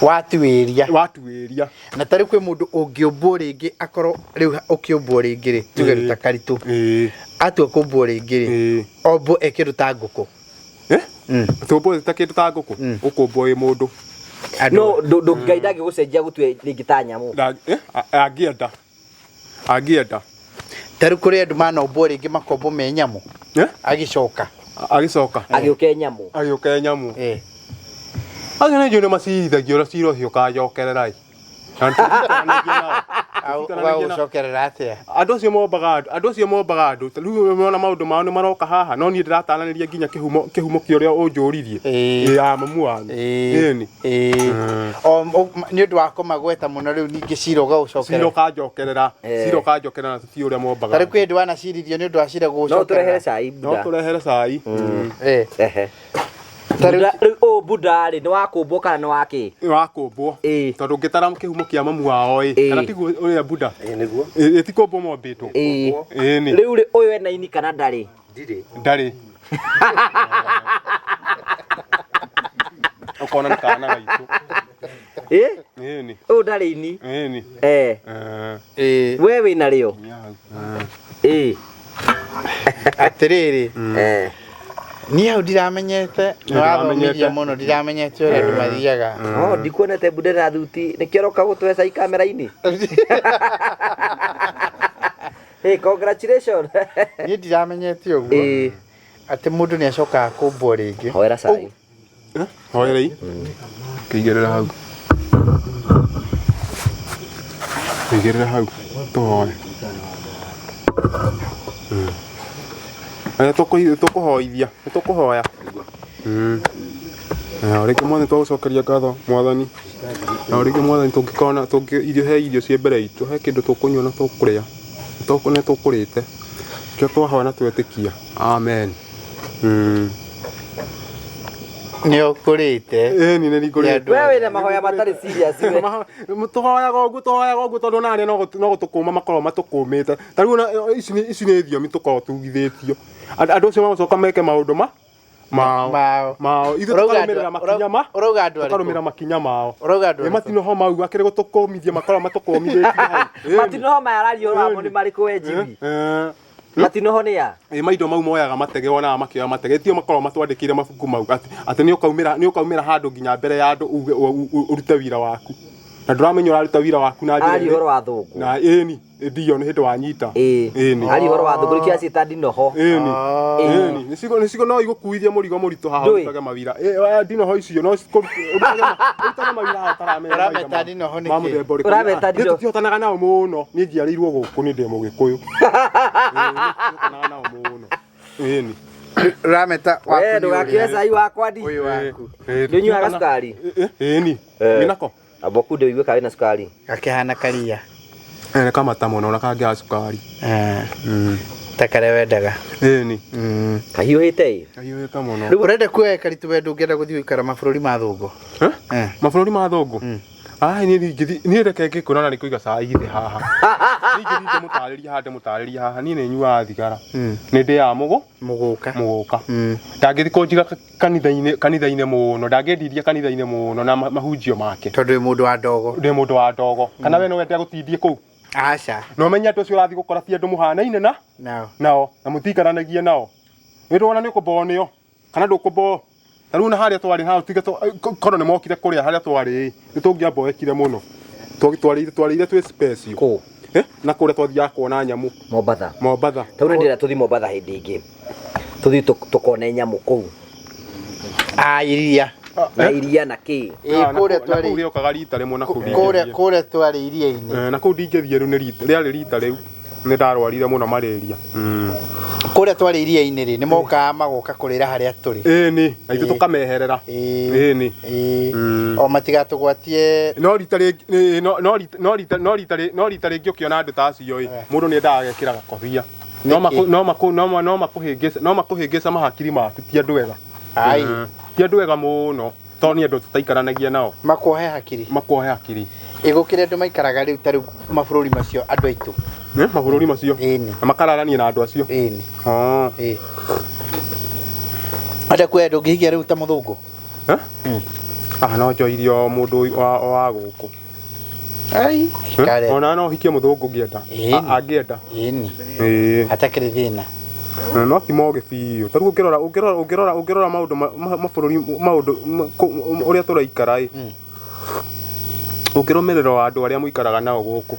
Watuĩria. Watuĩria. Na ta rĩu kwĩ mũndũ ũngĩũmbwo rĩngĩ akorwo rĩu ũkĩũmbwo rĩngĩ rĩ, tuge rĩu ta Karitũ. Atua kũmbwo rĩngĩ rĩ, ombwo e kĩndũ ta ngũkũ. Tũmbwo ta kĩndũ ta ngũkũ? Ũkũmbwo wĩ mũndũ. No, Ngai ndangĩgũcenjia gũtue rĩngĩ ta nyamũ. Angĩenda. Angĩenda. Ta rĩu kũrĩ andũ manombwo rĩngĩ makombwo me nyamũ. Agĩcoka. Agĩcoka. Agĩũka nyamũ. Agĩũka nyamũ. Acio nĩ njũĩ nĩ macirithagio ũrĩa cira ũcio ũkanjokerera ĩ. Na tũtiikaranagia nao. Tũtiikaranagia nao. Ũgagũcokerera atĩa? Andũ acio mombaga andũ, andũ acio mombaga andũ, rĩu mona maũndũ mao nĩ maroka haha, no niĩ ndĩrataranĩria nginya kĩhumo kĩhumo kĩa ũrĩa ũnjũririe. Ĩĩ. Ĩ, ya mamu wanyu. Ĩĩ. Ĩni. Ĩĩ. O nĩ ũndũ wa kũmagweta mũno rĩu ningĩ cira Cira ũgagũcokerera. ũkanjokerera, cira ũkanjokerera na tũtiũĩ ũrĩa mombaga. Ta rĩu kwĩ hĩndĩ wanacirithio nĩ ũndũ wa cira No tũrehere gũgũcokerera. cai No Buda. tũrehere cai. Ĩĩ. Ehe. Ta rĩu Buda rĩu ũyũ Buda rĩ nĩ wa kũmbwo kana nĩ wa kĩ? Nĩ wa kũmbwo. Ĩĩ. Tondũ ũngĩtara kĩhumo kĩa mamu wao ĩ, Ĩĩ. kana tiguo ũrĩa Buda? Ĩĩ nĩguo. Ĩ, ti kũmbwo mombĩtwo. Ĩĩ. Ĩni. Rĩu rĩ ũyũ ena ini kana ndarĩ? Ndirĩ. Ndarĩ. Ũkona nĩ kana gaitũ. Ĩ? Ĩni. Ũyũ ndarĩ ini. Ĩni. Eh. Eh, Ĩĩ. We wĩna rĩo? nya hau. Ĩ. Atĩrĩrĩ, Eh. niĩ hau ndiramenyete, nĩ wathomithia mũno, ndiramenyete ũrĩa andũ mathiaga. Oh, ndikuonete Buda na thuti. Nĩkĩo ũroka gũtũhe cai kamera-inĩ? Hey, congratulations. Niĩ ndiramenyete ũguo Ĩĩ. atĩ mũndũ nĩ acokaga kũmbwo rĩngĩ. Hoera cai. Hoerei. Kĩigĩrĩra hau. Kĩigĩrĩra hau. Tũhoe. Tũkũhoithia, nĩ tũkũhoya. Na rĩngĩ mwathani twagũcokeria ngatho mwathani. Na rĩngĩ mwathani tũngĩkona tũngĩ irio he irio ciĩ mbere itũ, he kĩndũ tũkũnyua na tũkũrĩa. Nĩ tũkũrĩte. Kĩo twahoya na twetĩkia. Amen. Nĩ ũkũrĩte. Ĩni nĩ ngũrĩte. We wĩna mahoya matarĩ serious we. Tũhoyaga ũguo tũhoyaga ũguo tondũ ona arĩa no gũtũkũma makoragwo matũkũmĩte. Ta rĩu ona ici nĩ thiomi tũkoragwo tugithĩtio. Andũ acio magũcoka meke maũndũ ma mao Mao. mao. Ithuĩ Ũrauga tũkarũmĩrĩra andũ- makinya ma ũrauga andũ arĩkũ? tũkarũmĩrĩra makinya mao. Ũrauga andũ Ĩ arĩkũ? matinoho mau akĩrĩ gũtũkũmithia makoragwo matũkũmithĩtie hau. Ĩni. Matinoho maya araria ũhoro wamo nĩ marĩkũ we Jimmy? Eh. Matinoho nĩ ya? Ĩ maindo mau moyaga matege wonaga makĩoya matege tio makoragwo matwandĩkĩire mabuku mau atĩ atĩ nĩ ũkaumĩra nĩ ũkaumĩra handũ nginya mbere ya andũ uge ũrute wira waku na ndũramenya ũraruta wira waku na njĩra Araria ĩrĩ- ũhoro wa thũngũ. na ĩni ndio nĩ hĩndĩ wanyita Ĩĩ. ĩni Araria ũhoro wa thũngũ nĩkĩo acĩta ndinoho. ĩni Ĩni. ĩni nĩcigo no igũkuithie mũrigo mũritũ haha Ndũĩ. ũrutage mawira ndinoho icio no ũrutage mawira haha ũtaramenya Ũrameta mawira ndinoho ma nĩkĩ? mũthemba ũrĩkũ. Ũrameta Ah, ndinoho. niĩ tũtihotanaga nao mũno niĩ njiarĩirwo gũkũ niĩ ndĩ mũgĩkũyũ Ĩĩ, niĩ tũtihotanaga nao mũno ĩni Ũrameta waku We nĩ ndũgakĩoe ũrĩa? cai wakwa ndi. Ũyũ waku. Ndũnyuaga cukari? Ĩni Eh. wĩnako Amba ũkunde ũigue kana wĩna cukari. Gakĩhana karia. Nĩ kamata mũno na kangĩaga cukari. Ta karĩa wendaga. Ĩni Kahiũhĩte ĩ. kahiũhĩte mũno. Ũrenda kuoya karitũ we ndũngĩenda gũthiĩ gũikara mabũrũri ma thũngũ? Eh? Eh. Mabũrũri ma thũngũ? Ai niĩ ndingĩthiĩ niĩ reke ngĩkwĩra na nĩ kũiga cai thĩ haha. Niĩ ingĩthiĩ ndĩmũtarĩrie haha ndĩmũtarĩrie haha niĩ nĩ nyuaga thigara. Nĩ ndĩaga mũgũ Mũgũka. mũgũka. Ndangĩthiĩ kũnjiga kanitha-inĩ kanitha-inĩ mũno ndangĩndiria kanitha-inĩ mũno na mahunjio make. Tondũ wĩ mũndũ wa ndogo. Ndĩ mũndũ wa ndogo. Kana we no wende agũtindie kũu? Aca. Na ũmenye andũ acio ũrathiĩ gũkora ti andũ mũhanaine na Nao. nao na mũtiikaranagie nao. Nĩ ndĩrona nĩ ũkũmboo nĩo kana ndũkũmboo. Ta rĩu na harĩa twarĩ hau tiga korwo nĩ mokire kũrĩa harĩa twarĩ nĩ tũngĩamboekire mũno. Twarĩire twarĩire twĩ special. Kũ? Na kũrĩa twathiaga kuona nyamũ Mombatha. Mombatha. Tau nĩ ndĩrenda tũthiĩ Mombatha hĩndĩ ĩngĩ. Tũthiĩ tũkone nyamũ kũu. Ah, iria. Na iria na kĩ. Ĩĩ Ah, na kũrĩa kũu- na kũu twarĩ. rĩokaga rita rĩmwe na kũu Kũrĩa ndingĩthiĩ. kũrĩa twarĩ iria-inĩ. Na kũu ndingĩthiĩ rĩu nĩ rita rĩarĩ rita rĩu nĩ ndarwarire mũno malaria. Kũrĩa twarĩ iria-inĩ rĩ, nĩ mokaga magoka kũrĩra harĩa tũrĩ. Ĩni na ithuĩ tũkameherera. Ĩĩ. Ĩni. Ĩĩ. O matigatũgwatie No rita rĩngĩ no no rita no rita no rita no rita rĩngĩ ũkĩona andũ ta acio ĩ mũndũ nĩ endaga agekĩra gakobia. No makũ no makũ no ma- no makũhĩngĩca no makũhĩngĩca mahakiri maku ti andũ ega. Ai. Ti andũ ega mũno tondũ nĩ andũ tũtaikaranagia nao makuohe hakiri. makuohe hakiri. Ĩgũkĩrĩ andũ maikaraga rĩu ta rĩu mabũrũri macio andũ aitũ. Mabũrũri macio Ĩni. na makararania na andũ acio. Ĩni. Ah. Ĩĩ. Anda kuoya ndũngĩhikia rĩu ta mũthũngũ? Eh? Ah, no njoirie o mũndũ wa gũkũ. Ai. Kare. Ona no hikie mũthũngũ ngĩenda. Ĩni. Angĩenda. Ĩni. Ĩĩ. Hatakĩrĩ thĩna. No ti mogĩ biũ. Ta rĩu ũngĩrora ũngĩrora ũngĩrora ũngĩrora maũndũ mabũrũri maũndũ ũrĩa tũraikara ĩ. Ũngĩrũmĩrĩra o andũ arĩa mũikaraga nao gũkũ.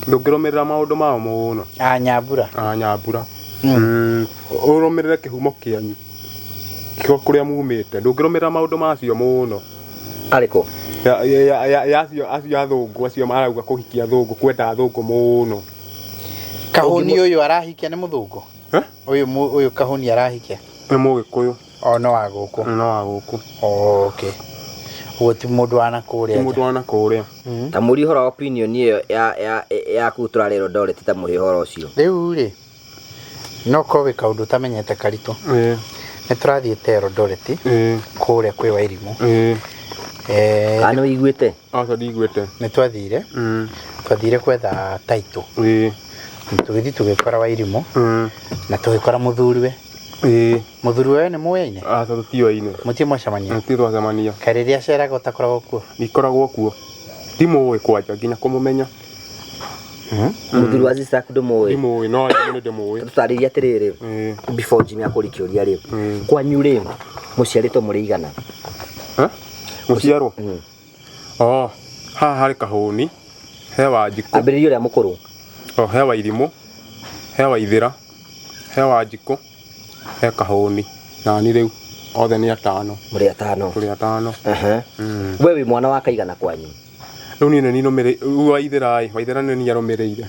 Ndũngĩrũmĩrĩra maũndũ mao mũno. Ah, nyambura. Ah, nyambura. Ũrũmĩrĩre kĩhumo kĩanyu. Kĩo kũrĩa mumĩte. Ndũngĩrũmĩrĩra maũndũ macio mũno. Arĩkũ? Ya acio athũngũ acio marauga kũhikia athũngũ, kwenda athũngũ mũno. Kahũni ũyũ arahikia nĩ mũthũngũ? Eh? Ũyũ ũyũ kahũni arahikia? Nĩ mũgĩkũyũ. O no wa gũkũ? No wa gũkũ. Oh, okay. Ũguo ti mũndũ wa na kũrĩa Ti mũndũ wa na kũrĩa. Ta mũri ũhoro wa opinion ĩyo ya kũu tũrarĩ Eldoret, ta mũhe ũhoro ũcio. Rĩu rĩ, no korwo wĩ kaũndũ ũtamenyete karitũ. Nĩ tũrathiĩte Eldoret kũrĩa kwĩ Wairimũ. Kana nĩ ũiguĩte? Aca ndiguĩte. Nĩ twathire. Twathire kwetha title. Tũgĩthiĩ tũgĩkora Wairimũ na tũgĩkora mũthuriwe. Mũthuriwe nĩ mũyaine? Aca tũtioaine. Mũtirĩ mwacemania? Tũtirĩ twacemania. Kaĩ rĩrĩa aceraga ũtakoragwo kuo? Ndikoragwo kuo. Ndimũĩ kwanja nginya kũmũmenya. Mũthuri wa sister yaku ndũmũĩ? Ndimũĩ, no Wairimũ nĩ ndĩmũĩ. Tũtarĩrie atĩrĩrĩ, before Jimmy akũrie kĩũria rĩ, kwanyu rĩ, mũciarĩtwo mũrĩ igana? Mũciarwo? Oh, haha harĩ Kahũni, he Wanjikũ. Ambĩrĩria ũrĩa mũkũrũ. Oh, he Wairimũ, he Waithĩra, he Wanjikũ, he Kahũni. Nani rĩu othe nĩ atano. Mũrĩ atano. Tũrĩ atano. We wĩ mwana wa kaigana kwanyu? Rĩu niĩ nĩ niĩ nũmĩrĩire, rĩu Waithĩra ĩ, Waithĩra nĩ niĩ arũmĩrĩire.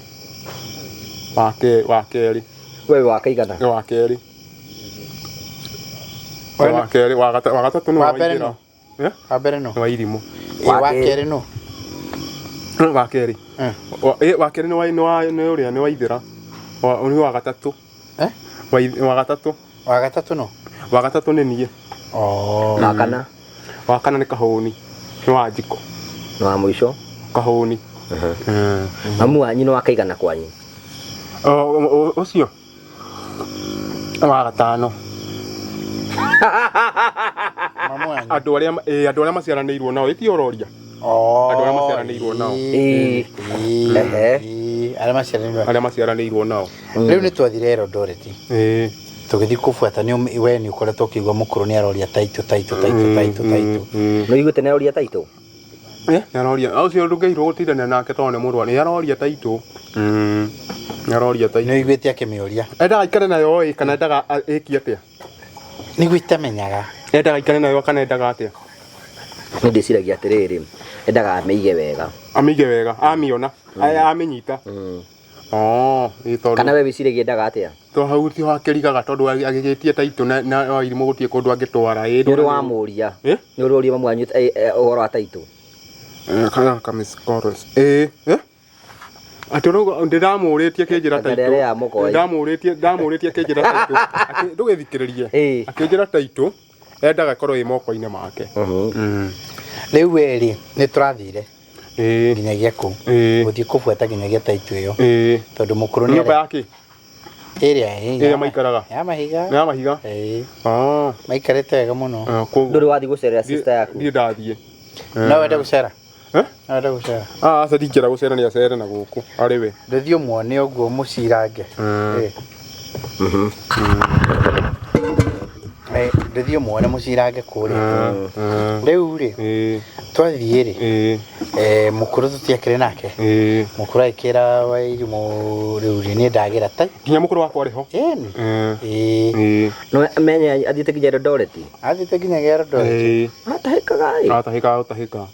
Wa kerĩ. We wĩ wa kaigana? Wa kerĩ. Wa kerĩ, wa gatatũ nĩ Wa mbere Waithĩra. nũ? Eh? Wa mbere nũ? Wairimũ. Wa kerĩ nũ? Wa kerĩ. Wa kerĩ nĩ ũrĩa nĩ Waithĩra. Nĩ wa gatatũ. Eh? Wa gatatũ. Wa gatatũ nũ? Wa gatatũ nĩ niĩ. Oh. Wa kana? Wa kana nĩ Kahũni. Nĩ Wanjikũ. Nĩ wa mũico? Kahũni. Mamu wanyu nĩ wa kaigana kwanyu? Ũcio? Wa gatano. Mamu wanyu? Andũ arĩa maciaranĩirwo nao, ĩti ũroria? Andũ arĩa maciaranĩirwo nao. Arĩa maciaranĩirwo. Arĩa maciaranĩirwo nao. Rĩu nĩ twathire Eldoret. Tũgĩthiĩ kũbuata nĩ we nĩ ũkoretwo ũkĩigua mũkũrũ nĩ aroria taitũ taitũ taitũ taitũ taitũ. Nĩ ũiguĩte nĩ aroria taitũ? Nĩ aroria. Ũcio ndũngĩirwo gũtindania nake tondũ nĩ mũrwaru. Nĩ aroria taitũ. Nĩ aroria taitũ. Nĩ ũiguĩte akĩmĩũria? Endaga aikare nayo ĩ kana endaga ĩkie atĩa? Nĩguo itamenyaga. Endaga aikare nayo kana endaga atĩa? Nĩ ndĩciragia atĩrĩrĩ, endaga amĩige wega. Amĩige wega, amĩona, amĩnyita. Oh, ĩ tondũ. Kana we wĩciragia endaga atĩa? To hau ti hakĩrigaga tondũ agĩgĩtie taitũ na Wairimũ gũtirĩ kũndũ angĩtwara. Nĩ ũrĩ wamũria? Nĩ ũrĩ woria mamu wanyu ũhoro wa taitũ? Kana ka miss calls. Atĩ ũrauga ndĩramũrĩtie akĩnjĩra taitũ. Ndamũrĩtie akĩnjĩra taitũ. Ndũgĩthikĩrĩrie. Akĩnjĩra taitũ endaga ĩkorwo ĩ moko-inĩ make. Rĩu we rĩ, nĩ tũrathire nginyagia kũu. Gũthiĩ kũbuata nginyagia taitũ ĩyo. Tondũ mũkũrũ nĩ Nyũmba ya kĩ? Ĩrĩa Ĩrĩa maikaraga. Ya mahiga. Ya mahiga. Maikarĩte wega mũno. Ndũrĩ wathiĩ gũcerera sister yaku? Ndirĩ ndathiĩ. No wende gũcera? No wende gũcera? Aca ndingĩenda gũcera, nĩ acere na gũkũ arĩ we. Ndũthiĩ ũmuone ũguo mũcirange. Ndũthiĩ ũmuone mũcirange kũrĩa. Rĩu rĩ, twathiĩ rĩ, mũkũrũ tũtiakĩrĩ nake. Mũkũrũ agĩkĩra Wairimũ rĩu rĩ, niĩ ndagĩra tai. Nginya mũkũrũ wakwa arĩ ho? Ĩni. No menye athiĩte nginya Eldoret? Athiĩte nginya Eldoret. Atahĩkaga ĩ? Atahĩkaga gũtahĩka.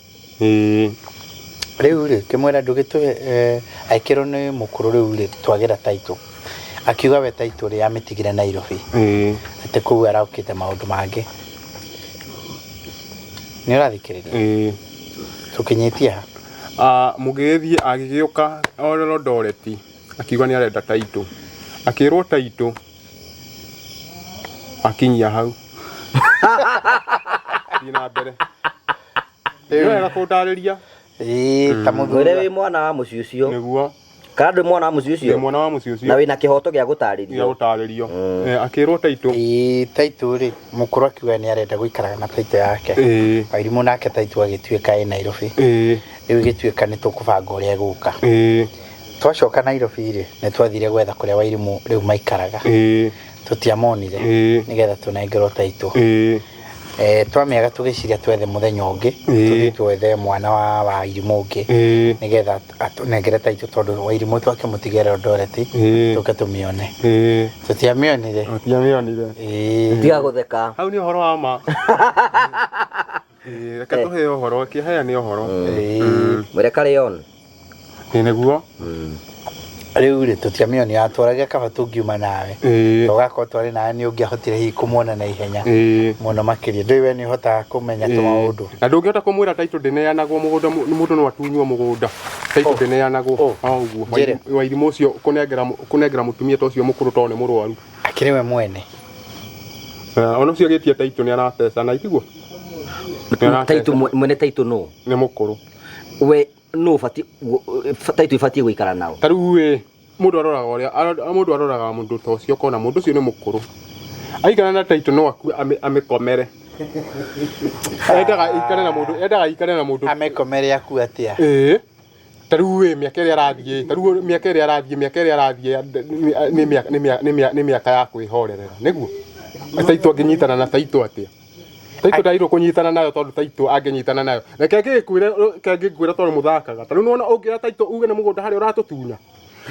Rĩu rĩ, kĩmwĩra ndũgĩtũhe, agĩkĩrwo nĩ mũkũrũ rĩu rĩ, twagĩra taitũ. Akiuga we taitũ rĩ, amĩtigire Nairobi. Atĩ kũu araũkĩte maũndũ mangĩ. Nĩ ũrathikĩrĩria? Tũkinyĩtie ha? Mũgĩgĩthiĩ agĩgĩũka o Eldoret, akiuga nĩ arenda taitũ. Akĩrwo taitũ, akinyia hau. Thiĩ na mbere. Nĩ wega kũndarĩria. Ta mũthuri. Mwĩre wĩ mwana wa mũciĩ ũcio. Nĩguo. Kana ndwĩ mwana wa mũciĩ ũcio? Ndĩ mwana wa mũciĩ ũcio. Na wĩna kĩhoto gĩa gũtarĩrio. Gĩa gũtarĩrio. Akĩrwo taitũ. Taitũ rĩ, mũkũrũ akiuga nĩ arenda gũikaraga na taitũ yake. Wairimũ nake taitũ agĩtuĩka ĩ Nairobi. Rĩu ĩgĩtuĩka nĩ tũkũbanga ũrĩa egũka. Twacoka Nairobi rĩ, nĩ twathire gwetha kũrĩa Wairimũ rĩu maikaraga. Tũtiamonire nĩgetha tũnengerwo taitũ. Twamĩaga tũgĩciria twethe mũthenya ũngĩ, tũthiĩ twethe mwana wa Wairimũ ũngĩ nĩgetha atũnengere taitũ tondũ Wairimũ twakĩmũtigĩra Eldoret tũke tũmĩone. Tũtiamĩonire. Tũtiamĩonire. Tiga gũtheka. Hau nĩ ũhoro wa ma. Ĩĩ, reke tũheo ũhoro kĩheane ũhoro. Ĩĩ. Mwĩre carry on. Ĩĩ nĩguo. Rĩu rĩ tũtiamĩoni yatwaragia kaba tũngiuma nawe. Ĩĩ. Tũgakorwo twarĩ nawe nĩ ũngĩahotire hihi kũmuona na ihenya Ĩĩ. mũno makĩria. Ndũĩ we nĩ ũhotaga kũmenya tũmaũndũ. Na ndũngĩhota kũmwĩra taitũ ndĩneanagwo mũgũnda, mũndũ no atunywo mũgũnda. Taitũ ndĩneanagwo. Oh. O ũguo. Njĩre. Wairimũ ũcio kũnengera mũtumia ta ũcio mũkũrũ tondũ nĩ mũrwaru. Akĩrĩ we mwene. Ona ũcio agĩtia taitũ nĩ aratecana itiguo? Taitũ mwene taitũ nũ? Nĩ mũkũrũ. We nũ ũbatiĩ taitũ ibatiĩ gũikara nao? Ta rĩu ĩ mũndũ aroraga ũrĩa mũndũ aroraga mũndũ ta ũcio ũkona mũndũ ũcio nĩ mũkũrũ. Aikara na taitũ no akue amĩkomere. Endaga aikare na mũndũ, endaga aikare na mũndũ. Amĩkomere akue atĩa? Ĩĩ. Ta rĩu ĩ mĩaka ĩrĩa arathiĩ, ta rĩu mĩaka ĩrĩa arathiĩ, mĩaka ĩrĩa arathiĩ nĩ mĩaka ya kwĩhorerera, nĩguo? Taitũ angĩnyitana na taitũ atĩa? Taitũ ndagĩrĩirwo kũnyitana nayo tondũ taitũ angĩnyitana nayo. Reke ngĩkwĩre tondũ mũthakaga. Ta rĩu nĩwona ũngĩoya taitũ uge nĩ mũgũnda harĩa ũratũtunya.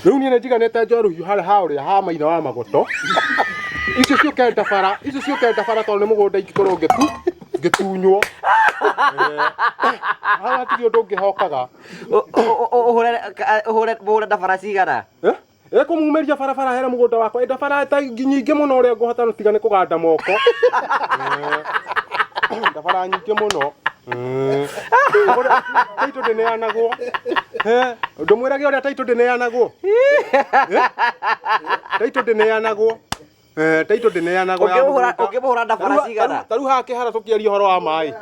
Rĩu niĩ nĩnjiganĩte njoe rũhiũ harĩa ha ũrĩa ha Maina wa Magoto. Icio ciũke ndabara, icio ciũke ndabara tondũ nĩ mũgũnda ingĩkorwo ngĩtunywo. Haha hatirĩ ũndũ ũngĩhokaga. Ũhũre ndabara cigana? Ĩkũmumĩria barabara here mũgũnda wakwa. Ndabara ta nyingĩ mũno ũrĩa ngũhota no tiga nĩ kũganda moko. Ndabara nyingĩ mũno. Taitũ ndĩneanagwo. Ndũmwĩrage ũrĩa taitũ ndĩneanagwo. Taitũ ndĩneanagwo. Taitũ ndĩneanagwo ya mũgũnda. Ũngĩmũhũra ndabara cigana? Ta rĩu haha kĩhara tũkĩaria ũhoro wa maĩ.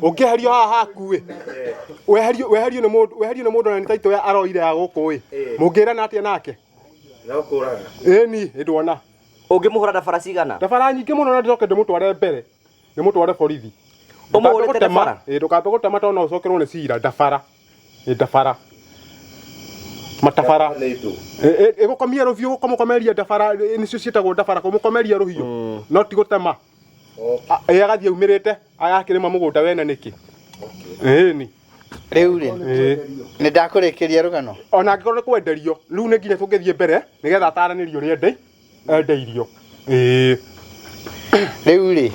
Ũngĩeherio haha haku ĩ. Weherio nĩ mũndũ, weherio nĩ mũndũ na nĩ taitũ aroire ya gũkũ ĩ. Mũngĩrana atĩa nake? No kũraga. Ĩni, ndwona. Ũngĩmũhũra ndabara cigana? Ndabara nyingĩ mũno na ndicoke ndĩmũtware mbere. Ndĩmũtware borithi. Ũmũhũrĩte ndabara? Ĩ, ndũkambe gũtema tondũ no ũcokerwo nĩ cira. Ndabara. Ĩ, ndabara. Matabara. Ĩgũkomia rũhiũ, gũkũmũkomeria ndabara, nĩcio ciĩtagwo ndabara, kũmũkomeria rũhiũ. No ti gũtema. Ĩ, agathiĩ aumĩrĩte, agakĩrĩma mũgũnda wene nĩkĩ? Ĩni. Rĩu rĩ, nĩ ndakũrĩkĩria rũgano. Ona angĩkorwo nĩ kwenderio, rĩu nĩ nginya tũngĩthiĩ mbere nĩgetha ataranĩrio ũrĩa endeirio. Ĩĩ. Rĩu rĩ,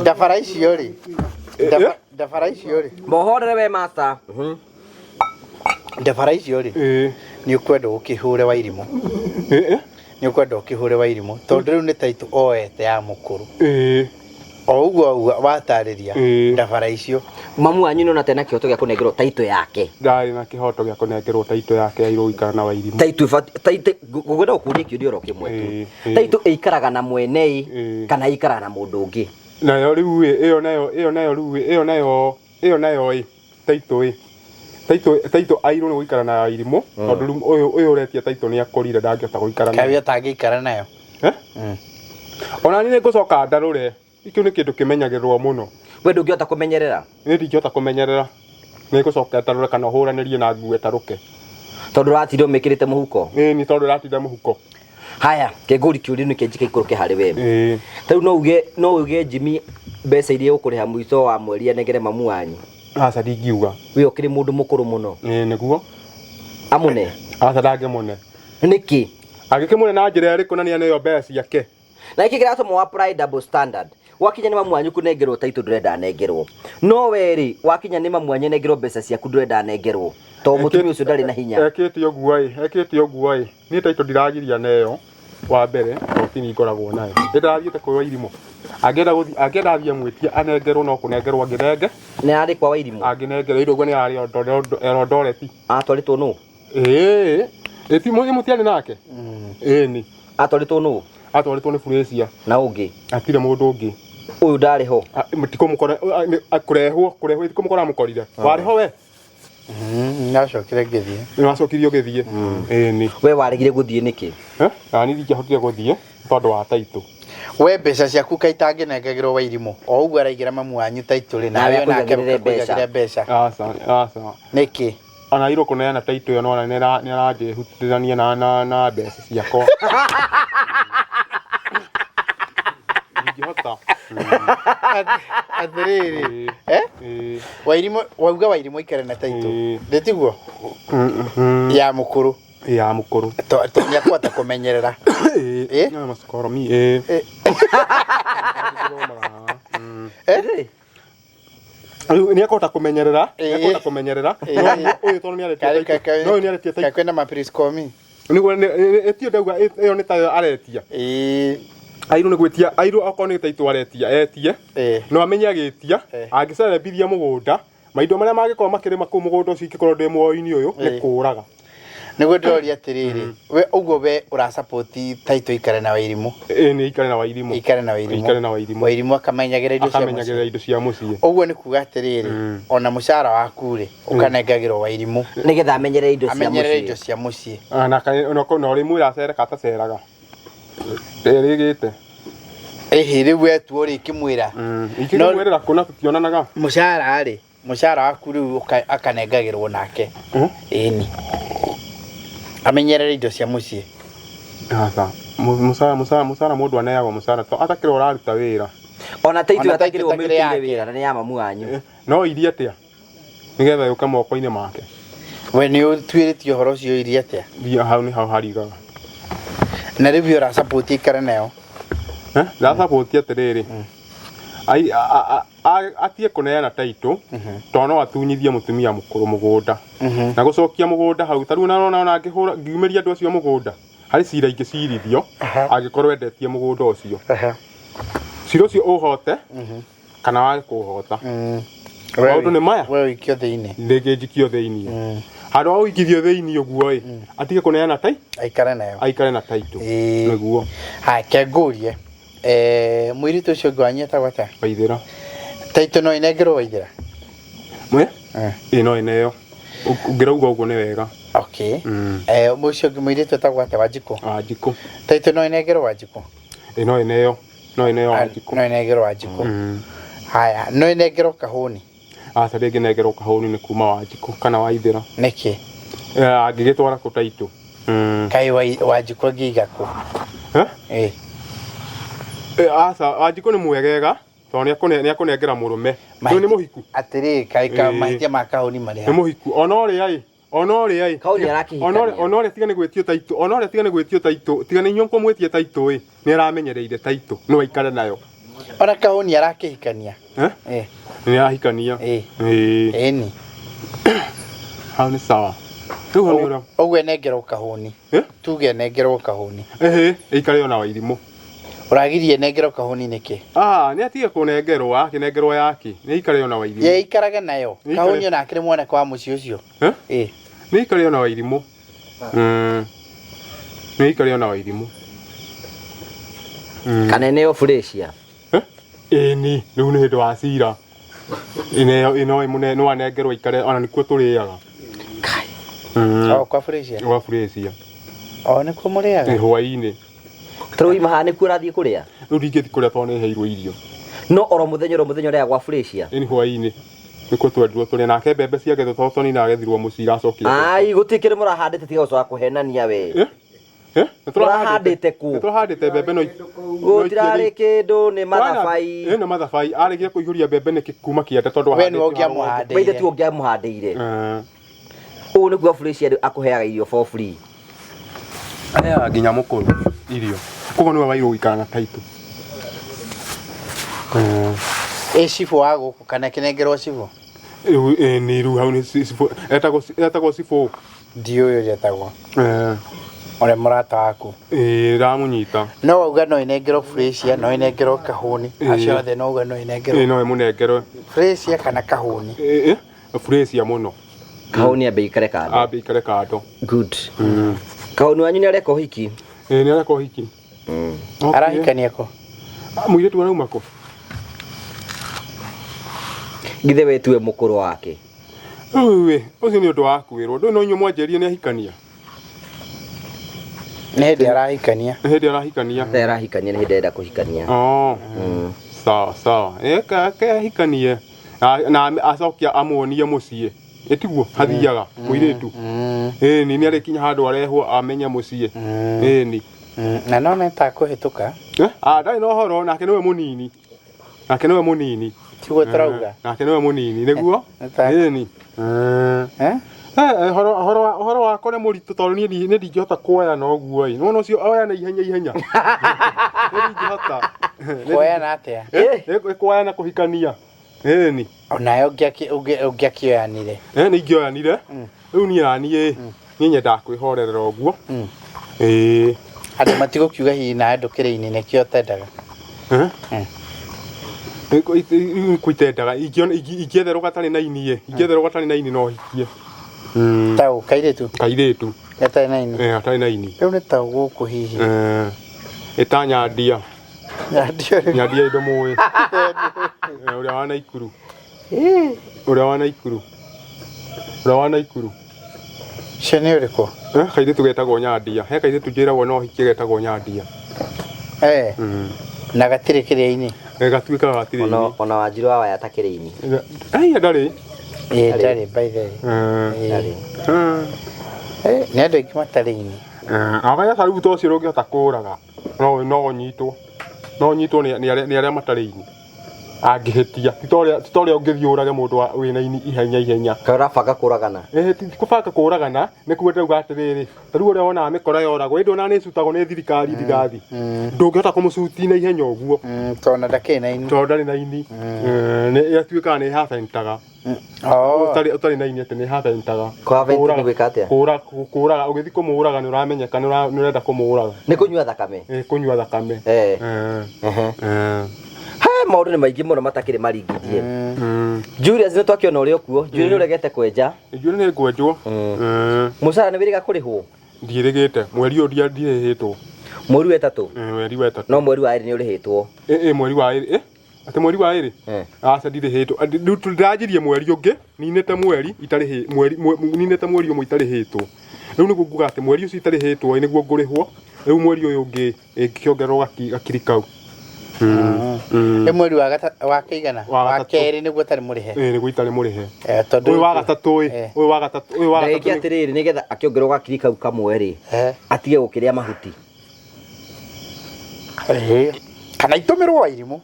ndabara icio rĩ, ndabara icio rĩ. Mũhorere we master. Ndabara icio rĩ, nĩ ũkwenda ũkĩhũre Wairimũ. Nĩ ũkwenda ũkĩhũre Wairimũ tondũ rĩu nĩ taitũ oete ya mũkũrũ. O ũguo watarĩria ndabara icio. Mamu wanyu nĩ ona tena kĩhoto gĩa kũnengerwo taitũ yake. Ndarĩ na kĩhoto gĩa kũnengerwo taitũ yake yairwo gũikara na Wairimũ. Taitũ taitũ ngwenda gũkũria kĩũria oro kĩmwe tu. Taitũ ĩikaraga na mwene kana ĩikaraga na mũndũ ũngĩ? Nayo rĩu ĩ, ĩyo nayo, ĩyo nayo rĩu ĩ, ĩyo nayo, ĩyo nayo ĩ, taitũ ĩ. Taitũ, taitũ airwo nĩ gũikara na Wairimũ, tondũ rĩu ũyũ ũretia taitũ nĩ akũrire ndangĩhota gũikara nayo. Kaĩ atangĩikara nayo? Ona niĩ nĩngũcoka ndarũre. Kĩu nĩ kĩndũ kĩmenyagĩrĩrwo mũno. We ndũngĩhota kũmenyerera? Niĩ ndingĩhota kũmenyerera. Nĩngũcoka ndarũre kana ũhũranĩrie na nguo ĩtarũke. Tondũ ũratinda ũmĩkĩrĩte mũhuko? Ĩĩ, nĩ tondũ ũratinda mũhuko. Haya, kĩngũri kĩũria nĩ kĩnjika ikũrũke harĩ we. Ta rĩu no uge Jimmy mbeca iria ũkũrĩha mũico wa mweri anengere mamu wanyu? Aca ndingiuga. We ũkĩrĩ mũndũ mũkũrũ mũno. Ĩĩ nĩguo. Amũne? Aca ndangĩmũne. Nĩkĩ? Angĩkĩmũne na njĩra ĩrĩkũ na nĩaneo mbeca ciake? Na nĩkĩ kĩratũma wa apply double standard? Wakinya nĩ mamu wanyu kũnengerwo taitũ ndũrenda anengerwo. No we rĩ, wakinya nĩ mamu wanyu anengerwo mbeca ciaku ndũrenda anengerwo. Tondũ mũtumia ũcio ndarĩ na hinya. Ekĩte ũguo ĩ, ekĩte ũguo ĩ. Niĩ taitũ ndiragiria neo wa mbere, tondũ ti niĩ ngoragwo nayo. Nĩ ndĩrathiĩte kwĩ Wairimũ. Angĩenda gũthiĩ, angĩenda athiĩ amwĩtie anengerwo no kũnengerwo angĩnenge. Nĩ ararĩ kwa Wairimũ? Angĩnengerwo, ũguo nĩ ararĩ Eldoret. Atwarĩtwo nũ? Ĩĩ, ĩ ti mũtiarĩ nake? Ĩĩ ni. Atwarĩtwo nũ? Atwarĩtwo nĩ Furĩcia. Na ũngĩ? Hatirĩ mũndũ ũngĩ. Ũyũ ndarĩ ho? Tikũmũkora, kũrehwo, kũrehwo tikũmũkora amũkorire. Warĩ ho we? Nacokire ngĩthiĩ. Nĩwacokire ũgĩthiĩ? Ĩĩ ni. We waregire gũthiĩ nĩkĩ? Na niĩ ndingĩahotire gũthiĩ tondũ wa taitũ. We mbeca ciaku kaĩ itangĩnengagĩrwo Wairimũ? O ũguo araigĩra mamu wanyu taitũ rĩ, nawe Nawe onake akũigagĩrĩre mbeca. akũigagĩre mbeca. Aca, aca. Nĩkĩ? Ona irwo kũneana taitũ ĩyo nĩwona nĩaranjĩhutithania na mbeca ciakwa. Ndingĩhota. Atĩrĩrĩ, Wairimũ, wauga Wairimũ aikare na taitũ. Nĩ tiguo? Ya mũkũrũ. Ya mũkũrũ. Nĩakũhota kũmenyerera. Ĩĩ. No macukoro mi, ĩĩ. Rĩu nĩ akũhota kũmenyerera, nĩ Ĩĩ. akũhota kũmenyerera. Ĩĩ. No ũyũ tondũ nĩ aretia title, no ũyũ nĩ aretia title. Kwĩna mapriskomi. Nĩguo ĩtio ndauga ĩyo nĩ tayo aretia. Ĩĩ. Airũ nĩ gwĩtia, airũ okorwo nĩ title aretia, etie. Ĩĩ. No amenye agĩtia, Eh. angĩcerebithia mũgũnda, maindo marĩa mangĩkorwo makĩrĩma kũu mũgũnda ũcio ingĩkorwo ndĩ muoyo-inĩ ũyũ, nĩ Eh. kũraga. Nĩguo ndĩroria atĩrĩrĩ, we ũguo we ũrasapoti taitũ ikare na Wairimũ. Ĩĩ nĩ ikare na Wairimũ. Ikare na Wairimũ. Ikare na Wairimũ. Wairimũ akamenyagĩra indo cia mũciĩ. Akamenyagĩrĩra indo cia mũciĩ. Ũguo nĩ kuga atĩrĩrĩ, ona mũcara waku rĩ, ũkanengagĩrwo Wairimũ. Nĩgetha amenyerere indo cia Amenyerere indo mũciĩ. cia mũciĩ. Ah, na na ũrĩmwĩra acere ka ataceraga. Ĩrĩgĩte. Ĩhĩ rĩu wetuo rĩ kĩmwĩra. Ingĩkĩmwĩrĩra kũ na tũtionanaga. Mũcara rĩ, mũcara waku rĩu akanengagĩrwo nake. Ĩni. Amenyerere indo cia mũciĩ. Aca. Mũcara mũcara mũcara mũndũ aneagwo mũcara to atakĩrĩ ũraruta wĩra. Ona taitũ Ona taitũ atakĩrĩ ĩtakĩrĩ ũmĩrutĩire yake. wĩra na nĩ ya mamu wanyu. No irie atĩa? Nĩgetha yũke moko-inĩ make. We nĩ ũtuĩrĩtie ũhoro ũcio irie atĩa? Thiĩ hau nĩ hau harigaga. Na rĩu ũrasapoti ikare nayo. Eh? Ndĩrasapoti atĩrĩrĩ. Ai atige kũneana taitũ tondũ no atunyithie mũtumia mũkũrũ mũgũnda. Na gũcokia mũgũnda hau ta rĩu ona ona angĩhũra ngiumĩria andũ acio mũgũnda harĩ cira ingĩcirithio angĩkorwo endetie mũgũnda ũcio. Cira ũcio ũhote kana wage kũũhota. Maũndũ nĩ maya. We ũikio thĩinĩ. Rĩngĩ njikio thĩinĩ. Handũ ha gũikithio thĩinĩ ũguo ĩ, atige kũneana tai Aikare nayo. aikare na taitũ. Ĩĩ. Nĩguo Haya, ke ngũrie. Mũirĩtu ũcio ũngĩ wanyu etagwo atĩa? Waithĩra. Taitũ no ĩnengerwo Waithĩra? Mwe? Ĩĩ no ĩneo. Ũngĩrauga ũguo nĩ wega. Okay. Ũcio ũngĩ mũirĩtu etagwo atĩa? Wanjikũ? Wanjikũ. Taitũ no ĩnengerwo Wanjikũ? Ĩĩ no ĩneo. No ĩneo Wanjikũ. No ĩnengerwo Wanjikũ. Haya, no ĩnengerwo Kahũni? Aca ndĩngĩnengerwo Kahũni nĩ kuma Wanjikũ kana Waithĩra. Nĩkĩ? Angĩgĩtwara kũ taitũ? Kaĩ Wanjikũ angĩiga kũ? Eh? Aca Wanjikũ nĩ mwegega tondũ nĩ akũnengera mũrũme. Rĩu nĩ mũhiku. Atĩrĩrĩ, kaĩ mahĩtia ma Kahũni marĩ ha? Nĩ mũhiku. Ona ũrĩa ĩ, ona ũrĩa ĩ. Kahũni arakĩhikania. Ona ũrĩa tiga nĩ gwĩtio taitũ, ona ũrĩa tiga nĩ gwĩtio taitũ, tiga nĩ inyuĩ kũmwĩtie taitũ ĩ, nĩ aramenyereire taitũ, no aikare nayo. Ona Kahũni arakĩhikania. Eh? Nĩ arahikania. Ĩĩ. Ĩni. Hau nĩ sawa. Rĩu hau nĩ ũrĩa. Ũguo ĩnengerwo Kahũni. Tuge ĩnengerwo Kahũni. Ĩhĩ, ĩikare ona Wairimũ. Ũragiria ĩnengerwo Kahũni nĩkĩ? Ah, nĩ atige kũnengerwo, akĩnengerwo yake. Nĩ aikare ona Wairimũ. Ye ikarage nayo. Nĩ ikare- Kahũni ona akĩrĩ mwanake wa mũciĩ ũcio. Eh? Nĩ aikare ona Wairimũ. Nĩ aikare ona Wairimũ. Kana ĩneo Furacia. Ĩni, rĩu nĩ hĩndĩ wa cira. Ĩneo ĩno ĩmũne no anengerwo aikare ona nĩkuo tũrĩaga. O kwa Furacia. Gwa Furacia. O nĩkuo mũrĩaga? Ĩ hwaĩ-inĩ. Tũrĩ ima haha nĩkuo ũrathiĩ kũrĩa? Rĩu ndingĩthiĩ kũrĩa tondũ nĩ heirwo irio. No oro mũthenya oro mũthenya ũrĩa gwa Furacia. Ĩni hwaĩ-inĩ. Nĩkuo twendirwo tũrĩe nake mbembe ciagethwo tondũ Tonina agethirwo mũciĩ iracokire. Ai, gũtirĩ kĩndũ mũrahandĩte tiga gũcoka kũhenania we. Mũrahandĩte kũ? Tũrahandĩte mbembe no Gũtirarĩ kĩndũ nĩ mathabai. Ĩ nĩ mathabai aregire kũihũria mbembe nĩkĩ kuma kĩanda tondũ We nĩwe ũngĩamũhandĩire. Waithe tu ũngĩamũhandĩire. Ũũ nĩguo Furacia akũheaga irio for free. Aheaga nginya mũkũrũ irio. Koguo nĩwe wairwo gũikara na taitũ. Ĩ cibũ wa gũkũ kana kĩnengerwo cibũ? Rĩu ĩ nĩ rĩu hau nĩ cibũ etagwo cibũ. Ndiũĩ ũrĩa etagwo. Ũrĩa mũrata waku. Ĩ ndamũnyita. No wauga no ĩnengerwo Furacia, no ĩnengerwo Kahũni. Acio othe no uga no ĩnengerwo. Ĩ no ĩmũnengerwo. Furacia kana Kahũni. Ĩ Furacia mũno. Kahũni ambe ikare kando. Ambe ikare kando. Good. Kahũni wanyu nĩ areka ũhiki? Ĩ nĩ areka ũhiki. Arahikania kũ? Mũirĩtu arauma kũ? Githĩ we tiwe mũkũrũ wake? Rĩu ĩ, ũcio nĩ ũndũ wa kwĩrwo. Ndũĩ no inyuĩ mwanjĩrire nĩ ahikania. Nĩ hĩndĩ arahikania. Nĩ hĩndĩ arahikania. Nĩ arahikania nĩ hĩndĩ arenda kũhikania. Oh. Sawa sawa. Ĩ ke ahikanie. Na acokia amuonie mũciĩ. Ĩtiguo hathiaga mũirĩtu. Ĩni nĩ arĩkinya handũ arehwo amenye mũciĩ. Ĩni. Na no nĩ takũhĩtũka. Ah, ndarĩ na ũhoro nake nĩwe mũnini. Nake nĩwe mũnini. Tiguo tũrauga. Nake nĩwe mũnini nĩguo. Ĩni. Ũhoro wakwa nĩ mũritũ tondũ niĩ ndingĩhota kuoya na ũguo ĩ. Nĩwona ũcio oya na ihenya ihenya. Niĩ ndingĩhota. Kuoyana atĩa? Kuoya na kũhikania. Ĩni. Onawe ũngĩakĩoyanire. Nĩ ingĩoyanire. Rĩu niĩ naniĩ niĩ nyendaga kwĩhorerera ũguo. Ĩĩ. Andũ matigũkiuga hihi nawe ndũkĩrĩ ini nĩkĩo ũtendaga. Rĩu kũitendaga ingĩetherwo gatarĩ na ini ĩ, ingĩetherwo gatarĩ na ini no hikie. Ta ũ kairĩtu? Kairĩtu. Gatarĩ na ini. Eh, gatarĩ na ini. Rĩu nĩ ta gũkũ hihi. Eh, ĩta Nyandia. Nyandia rĩu. Nyandia ndũmũĩ. Ũrĩa wa Naikuru. Ũrĩa wa Naikuru. Ũrĩa wa Naikuru. Ũcio nĩ ũrĩkũ? Eh, kairĩtu getagwo Nyandia. He kairĩtu njĩragwo no hikie getagwo Nyandia. Eh. Na gatirĩ kĩrĩa-inĩ. Eh, gatuĩkaga gatirĩ Ona ona Wanjiru wa Waya atakĩrĩ ini. Ai, ndarĩ. Ĩĩ ndarĩ by the way. Eh. Eh, nĩ andũ aingĩ matarĩ ini. Agaya ta rĩu ta ũcio ndũngĩhota kũraga. No no ũnyitwo. No ũnyitwo nĩ nĩ arĩa matarĩ ini. Angĩhĩtia. Ti ta ũrĩa ti ta ũrĩa ũngĩthiĩ ũrage mũndũ wĩna ini ihenya ihenya. Kaĩ ũrabanga kũragana? Eh, ti kũbanga kũragana, nĩ kuga ndĩrauga atĩrĩrĩ, ta rĩu ũrĩa wonaga mĩkora yoragwo, ĩndĩ ona nĩ ĩcutagwo nĩ thirikari rithathi. Ndũngĩhota kũmũcuti na ihenya ũguo. Tondũ ona ndakĩrĩ na ini. Tondũ ndarĩ na ini. Nĩ ĩtuĩkaga nĩ ĩhabentaga. Ũtarĩ ũtarĩ na ini atĩ nĩ ĩhabentaga. Kũhabenta nĩ gwĩka atĩa? Kũra kũraga ũgĩthiĩ kũmũraga nĩ ũramenyeka nĩ ũrenda kũmũraga. Nĩ kũnyua thakame. Ĩ kũnyua thakame. Eh. He maũndũ nĩ maingĩ mũno matakĩrĩ maringithie. Julius nĩ twakĩona ũrĩa ũkuo. Julius nĩ ũregete kwenja. Njuĩrĩ nĩ ngwenjwo. Mũcara nĩ wĩrĩga kũrĩhwo? Ndiĩrĩgĩte. Mweri ũyũ ndirĩhĩtwo. Mweri wa ĩtatũ? Mweri wa ĩtatũ. No mweri wa ĩrĩ nĩ ũrĩhĩtwo. Ĩ mweri wa ĩrĩ. Atĩ mweri wa ĩrĩ? Aca ndirĩhĩtwo. Rĩu ndĩranjirie mweri ũngĩ, ninĩte mweri itarĩhĩ mweri ninĩte mweri ũmwe itarĩhĩtwo. Rĩu nĩguo nguga atĩ mweri ũcio itarĩhĩtwo nĩguo ngũrĩhwo. Rĩu mweri ũyũ ũngĩ ĩngĩkĩongererwo gakiri kau. Nĩ mweri wa wa kĩigana? Wa kerĩ nĩguo ũtarĩ mũrĩhe. Ĩ nĩguo itarĩ mũrĩhe. Tondũ Ũyũ wa gatatũ ĩ, ũyũ wa gatatũ, ũyũ wa Ndagĩka gatatũ. atĩrĩrĩ nĩgetha akĩongererwo gakiri kau kamwe rĩ, atige gũkĩrĩa mahuti. Kana itũmĩrwo wa irimũ.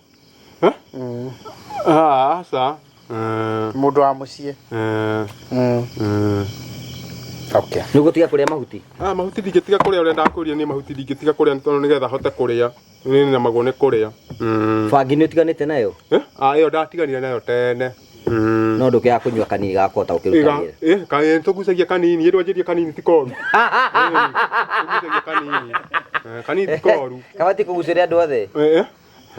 Aca. Mũndũ wa mũciĩ. Okay. Nĩ ũgũtiga kũrĩa mahuti? Ah, mahuti ndingĩtiga kũrĩa ũrĩa ndakũria nĩ mahuti ndingĩtiga kũrĩa nĩ tondũ nĩgetha hote kũrĩa. Nĩ nemagwo nĩ kũrĩa. Bangi nĩ ũtiganĩte nayo? Ah, ĩyo ndatiganire nayo tene. No ndũkĩaga kũnyua kanini ga kũhota gũkĩruta wĩra. Ĩ, tũgucagia kanini, ĩ ndwanjĩrie kanini ti koru. Tũgucagia kanini. Kanini ti koru. Kabati kũgucĩria andũ othe?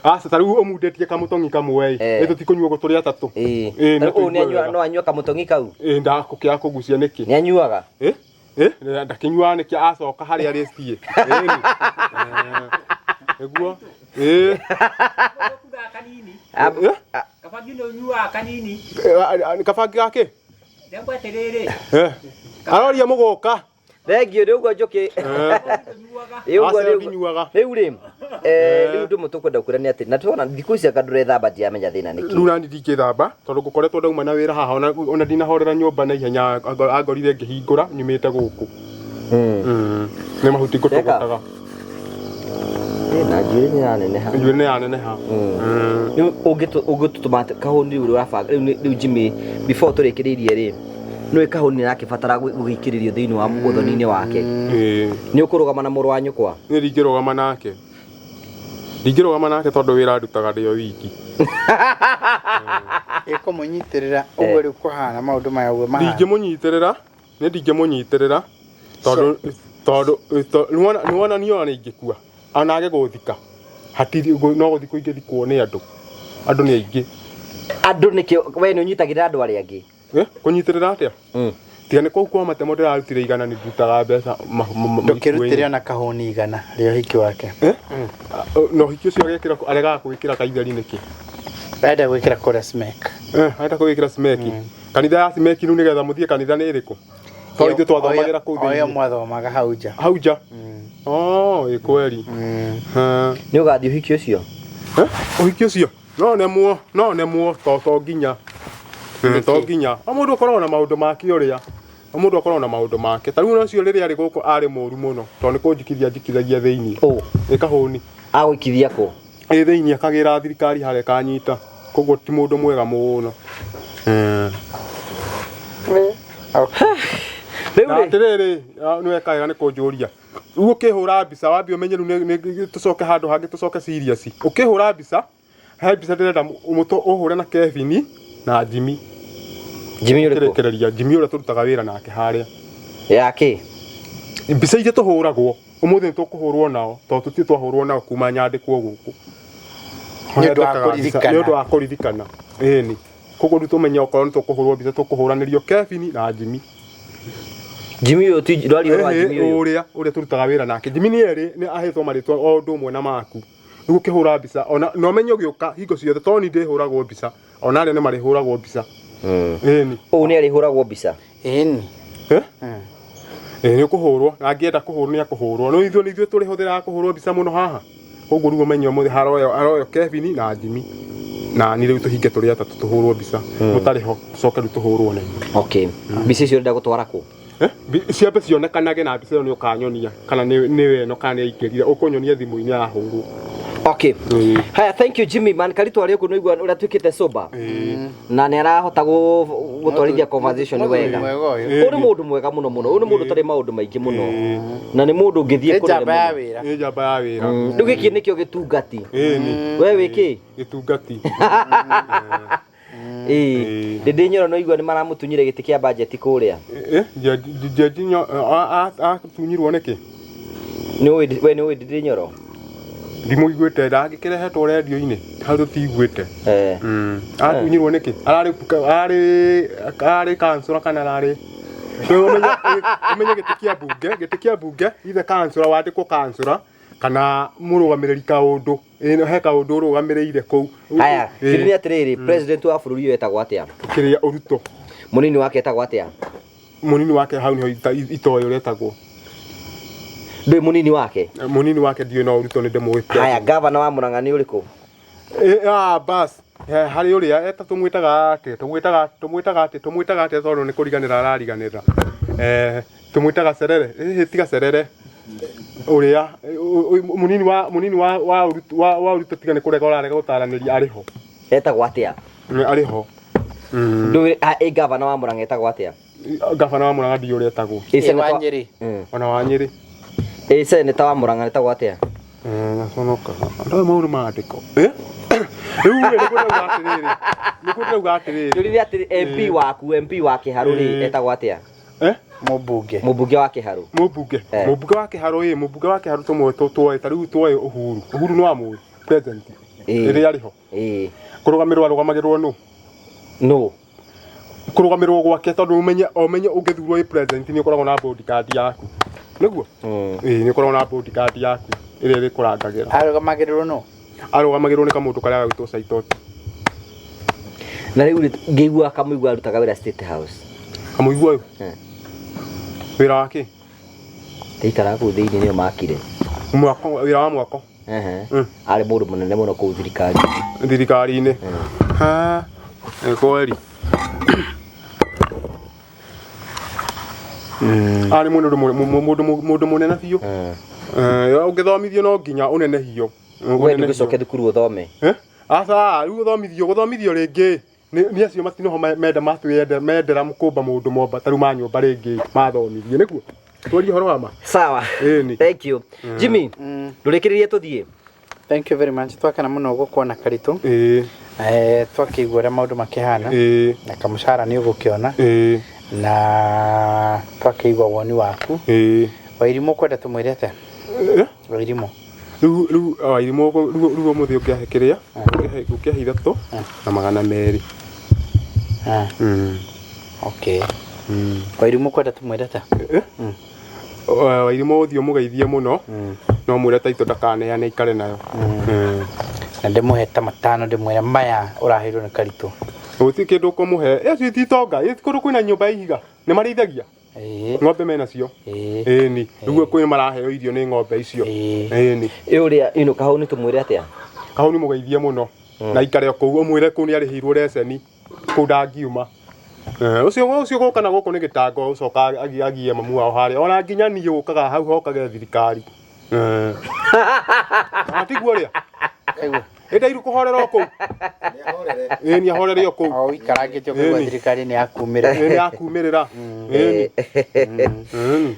Aca ta rĩu ũmundĩtie kamũtong'i kamwe ĩ. Ĩ tũtikũnyua ũguo tũrĩ atatũ. Ĩ, ta rĩu ũyũ nĩanyua no anyua kamũtong'i kau? Ĩ ndakũkĩaga kũgucia nĩkĩ? Nĩ anyuaga? Ĩ? Ĩ, ndakĩnyuaga nĩkĩ acoka harĩa arĩ ciĩ. Nĩguo. Ĩ. Kabangi nĩ ũnyuaga kanini. Kabangi gakĩ? Ndekwa atĩrĩrĩ. Aroria mũgũka. Thengiũ nĩ ũguo njũkĩ. Ĩ ũguo Aca rĩu. ndinyuaga. Rĩu rĩ, rĩu ũndũ ũmwe tũkwenda kwĩra nĩ atĩ na tuona thikũ ici anga ndũrethamba ndiramenya thĩna nĩ kĩ. Rĩu nani ndingĩthamba tondũ ngũkoretwo ndauma na wĩra haha ona ndinahorera nyũmba na ihenya angorire ngĩhingũra nyumĩte gũkũ. Nĩ mahuti ngũtũgũtaga. Na njuĩrĩ nĩ yaneneha. Njuĩrĩ nĩ yaneneha. Rĩu ũngĩtũtũma kahũni rĩu ũrabanga rĩu rĩu Jimmy before tũrĩkĩrĩirie rĩ nĩũĩ kahũni nĩ arakĩbatara gũgĩikĩrĩrio thĩinĩ wa ũthoni-inĩ wake. Nĩ ũkũrũgama na mũrũ wa nyũkwa? Niĩ ndingĩrũgama nake. Ndingĩrũgama nake tondũ wĩra ndutaga ndĩ o wiki. Ĩkũmũnyitĩrĩra ũguo rĩu kũhana maũndũ maya ũguo mahana. Ndingĩmũnyitĩrĩra, niĩ ndingĩmũnyitĩrĩra tondũ tondũ nĩwona niĩ ona ingĩkua ona age gũthika hatirĩ no gũthikwo ingĩthikwo nĩ andũ. Andũ nĩ aingĩ. Andũ nĩkĩo we nĩ ũnyitagĩrĩra andũ arĩa angĩ? Kũnyitĩrĩra atĩa? Tiga nĩ kũu kwa matemo ndĩrarutire igana nĩ ndutaga mbeca Ndũkĩrutĩre ona kahũni igana rĩa ũhiki wake. Na ũhiki ũcio agekĩra aregaga gwĩkĩra kaitheri nĩkĩ? Arenda gwĩkĩra kũrĩa Smek. Arenda gwĩkĩra Smek. Kanitha ya Smek rĩu nĩgetha mũthiĩ kanitha nĩ ĩrĩkũ? Tondũ ithuĩ twathomagĩra kũu O ĩyo thĩinĩ. mwathomaga hau nja. Hau nja? Oh, ĩ kweri. Nĩ ũgathiĩ ũhiki ũcio? Ũhiki ũcio? No nemwo, no nemwo to nginya. To nginya. O mũndũ akoragwo na maũndũ make ũrĩa. O mũndũ akoragwo na maũndũ make. Ta rĩu ũcio rĩrĩa arĩ gũkũ arĩ mũru mũno tondũ nĩ kũnjikithia njikithagia thĩinĩ. Ĩ kahũni. Agũikithia kũ? Ĩ thĩinĩ akagĩra thirikari harĩa kanyita. Koguo ti mũndũ mwega mũno. Rĩu rĩ atĩrĩrĩ, nĩ weka wega nĩ kũnjũria. Rĩu ũkĩhũra mbica wambe ũmenye rĩu tũcoke handũ hangĩ tũcoke serious. Ũkĩhũra mbica He mbica ndĩrenda mũtũ ũhũre na Kevin na Jimmy. Jimmy ũrĩkũ? Kĩrĩkĩrĩria Jimmy ũrĩa tũrutaga wĩra nake harĩa. Yake. Mbica iria tũhũragwo ũmũthĩ nĩ tũkũhũrwo nao tondũ tũtirĩ twahũrwo nao kuma nyandĩkwo gũkũ. Nĩ ũndũ wa Ndekaga mbica- kũririkana. Nĩ ũndũ wa kũririkana. Ĩni. Koguo rĩu tũmenye okorwo nĩ tũkũhũrwo mbica tũkũhũranĩrio Kevin na Jimmy. Jimmy ũyũ ti ndwaria ũhoro wa Ĩhĩ, Jimmy ũyũ. Ũrĩa ũrĩa tũrutaga wĩra nake. Jimmy nĩ erĩ nĩ ahetwo marĩtwa o ũndũ ũmwe na maku. Rĩu ũkĩhũra mbica ona na ũmenye ũgĩũka hingo ciothe tondũ ni ndĩhũragwo mbica ona arĩa nĩ marĩhũragwo mbica. Ĩni. Ũũ nĩ arĩhũragwo mbica. Ĩni. Eh? Ĩĩ nĩ ũkũhũrwo na angĩenda kũhũrwo nĩ akũhũrwo. No ithuĩ nĩ ithuĩ tũrĩhũthĩraga kũhũrwo mbica mũno haha. Koguo rĩu ũmenye ũmũthĩ haroyo aroyo Kevin na Jimmy. Na ni rĩu tũhinge tũrĩ atatũ tũhũrwo mbica. Mũtarĩ ho tũcoke rĩu tũhũrwo na inyuĩ. Okay. Mbica icio ũrenda gũtwara kũ? Eh? Ciambe cionekanage na mbica ĩyo nĩ ũkanyonia kana nĩ nĩ ĩno kana nĩ aingĩrire ũkũnyonia thimũ-inĩ yahũrwo. Okay. Ĩĩ. Haya, thank you Jimmy man. Karitũ arĩ kũ nĩigua ũrĩa tuĩkĩte sober. Na nĩ arahota gũtwarithia conversation Mũthuri wega. mwega ũyũ. Ũyũ nĩ mũndũ mwega mũno mũno. Ũyũ nĩ mũndũ ũtarĩ maũndũ maingĩ mũno. Na nĩ mũndũ ũngĩthiĩ Nĩ kũnene njamba ya mũno. wĩra. Nĩ njamba ya wĩra. Rĩu gĩkĩ nĩkĩo gĩtungati. Ĩni. We wĩ kĩ? Gĩtungati. Ĩĩ. Ndĩndĩ Nyoro no igua nĩ maramũtunyire gĩtĩ kĩa budget kũrĩa. Eh, Njenji atunyirwo nĩkĩ? Nĩ ũĩ we nĩ ũĩ Ndĩndĩ Nyoro? Ndimũiguĩte ndangĩkĩrehetwo rendio-inĩ hau tũtiguĩte. Eh. Atunyirwo nĩkĩ? Ararĩ ararĩ ararĩ kansũra kana ararĩ Rĩu ũmenye ũmenye gĩtĩ kĩa mbunge, gĩtĩ kĩa mbunge ithe kansũra wandĩkwo kansũra kana mũrũgamĩrĩri kaũndũ. Ĩĩ he kaũndũ ũrũgamĩrĩire kũu. Haya, Ĩĩ, kĩndũ nĩ atĩrĩrĩ, president wa bũrũri ũyũ etagwo atĩa? kĩrĩa Ruto. Mũnini wake etagwo atĩa? Mũnini wake hau nĩho itoĩ ũrĩa etagwo. Ndũĩ mũnini wake? Mũnini wake ndiũĩ no Ruto nĩ ndĩmũĩ. Haya, gavana wa Murang'a nĩ ũrĩkũ? Eh, ah, bas Eh, harĩ ũrĩa eta tũmwĩtaga atĩa tũmwĩtaga tũmwĩtaga atĩa tũmwĩtaga atĩa tondũ nĩ kũriganĩra arariganĩra eh, tũmwĩtaga cerere ĩhĩ tiga cerere ũrĩa eh, mũnini wa mũnini wa wa Ruto- wa wa Ruto tiga nĩ kũrega ũrarega gũtaranĩria arĩ ho Etagwo atĩa? Arĩ ho. Ndũĩ ah, ĩ gavana wa Murang'a etagwo atĩa? Gavana wa Murang'a ndiũĩ ũrĩa etagwo. Ĩ Ĩ senator wa Nyĩrĩ. Ona wa Nyĩrĩ. Ĩ senator wa Murang'a etagwo atĩa? Gaconokaga andũ aya maũndũ mandĩko rĩu rĩ nĩguo ndauga atĩrĩrĩ nĩguo ndauga atĩrĩrĩ Njũrire atĩrĩ MP waku MP wa Kĩharũ rĩ Ĩ. etagwo atĩa? Eh? Mũmbunge. Mũmbunge wa Kĩharũ. Mũmbunge. Eh. Mũmbunge wa Kĩharũ ĩ mũmbunge wa Kĩharũ tũmwe twoe ta rĩu twoe Uhuru. Uhuru nĩ wamũĩ president. Ĩ. Rĩrĩa arĩ ho. Ĩ. Kũrũgamĩrĩrwo arũgamagĩrĩrwo nũ? Nũ? Kũrũgamĩrĩrwo gwake tondũ ũmenye ũmenye ũngĩthurwo wĩ president nĩ ũkoragwo na bodyguard yaku. Nĩguo? Ĩ nĩ ũkoragwo na bodyguard yaku ĩrĩa ĩrĩkũrangagĩra. Arũgamagĩrĩrwo nũ? Arũgamagĩrĩrwo nĩ kamũndũ karĩa gagwĩtwo Saitoti. Na rĩu rĩ ngĩigua Kamũigua arutaga wĩra State House. Kamũigua ũyũ? Wĩra wa kĩ? Ndaikaraga kũu thĩinĩ nĩo makire. Mwako wĩra wa mwako. Ehe. Arĩ mũndũ mũnene mũno kũu thirikari. Thirikari-inĩ. Ha. Nĩ kweri. Arĩ mũndũ mũndũ mũndũ mũnene biũ. Eh, ũngĩthomithio no nginya ũnenehio. We ndũgĩcoke thukuru ũthome. Eh? Aca, rĩu gũthomithio gũthomithio rĩngĩ nĩ nĩ acio matinoho menda matwende mendera kũmba mũndũ momba ta rĩu ma nyũmba rĩngĩ mathomithie nĩguo twarie ũhoro wa ma. Sawa. Ĩni. Thank you. Jimmy, ndũrĩkĩrĩrie tũthiĩ. Thank you very much. Twakena mũno gũkuona Karitũ. Ĩĩ. Eh, twakĩigua ũrĩa maũndũ makĩhana. Ĩĩ. Na kamũcara nĩ ũgũkĩona. Ĩĩ. Na twakĩigua woni waku. Ĩĩ. Wairimũ ũkwenda tũmwĩre atĩa? Eh? Wairimũ. Rĩu rĩu Wairimũ rĩu rĩu ũmũthĩ ũngĩahe kĩrĩa ũngĩahe 2,200. Okay. Wairimũ ũkwenda tũmwĩre atĩa? Eh? Wairimũ ũthiĩ ũmũgeithie mũno no mwĩre taitũ ndakaneane aikare nayo. Na ndĩmũhe ta matano ndĩmwĩre maya ũraheirwo nĩ Karitũ. Gũtirĩ kĩndũ ũkũmũhe. Acio ti itonga, kũndũ kwĩna nyũmba ya ihiga. Nĩ marĩithagia? Ng'ombe menacio? Ĩni. Rĩu kwĩ maraheo irio nĩ ng'ombe icio. Ĩni. Ĩ ũrĩa ino Kahũni tũmwĩre atĩa? Kahũni mũgeithie mũno. Na aikare o kũu ũmwĩre kũu nĩ arĩhĩirwo receni. Kũu ndangiuma. Ũcio ũcio gũka na gũkũ nĩ gĩtango ũcoka agie mamu wao harĩa. Ona nginya niĩ ũkaga hau hokage thirikari. Atiguo ũrĩa? Ĩ ndairu kũhorera o kũu. Ĩ nĩ ahorere o kũu. O ũikarangĩte ũkaigua thirikari nĩ yakumĩrĩra. Ĩ nĩ yakumĩrĩra. Ĩni.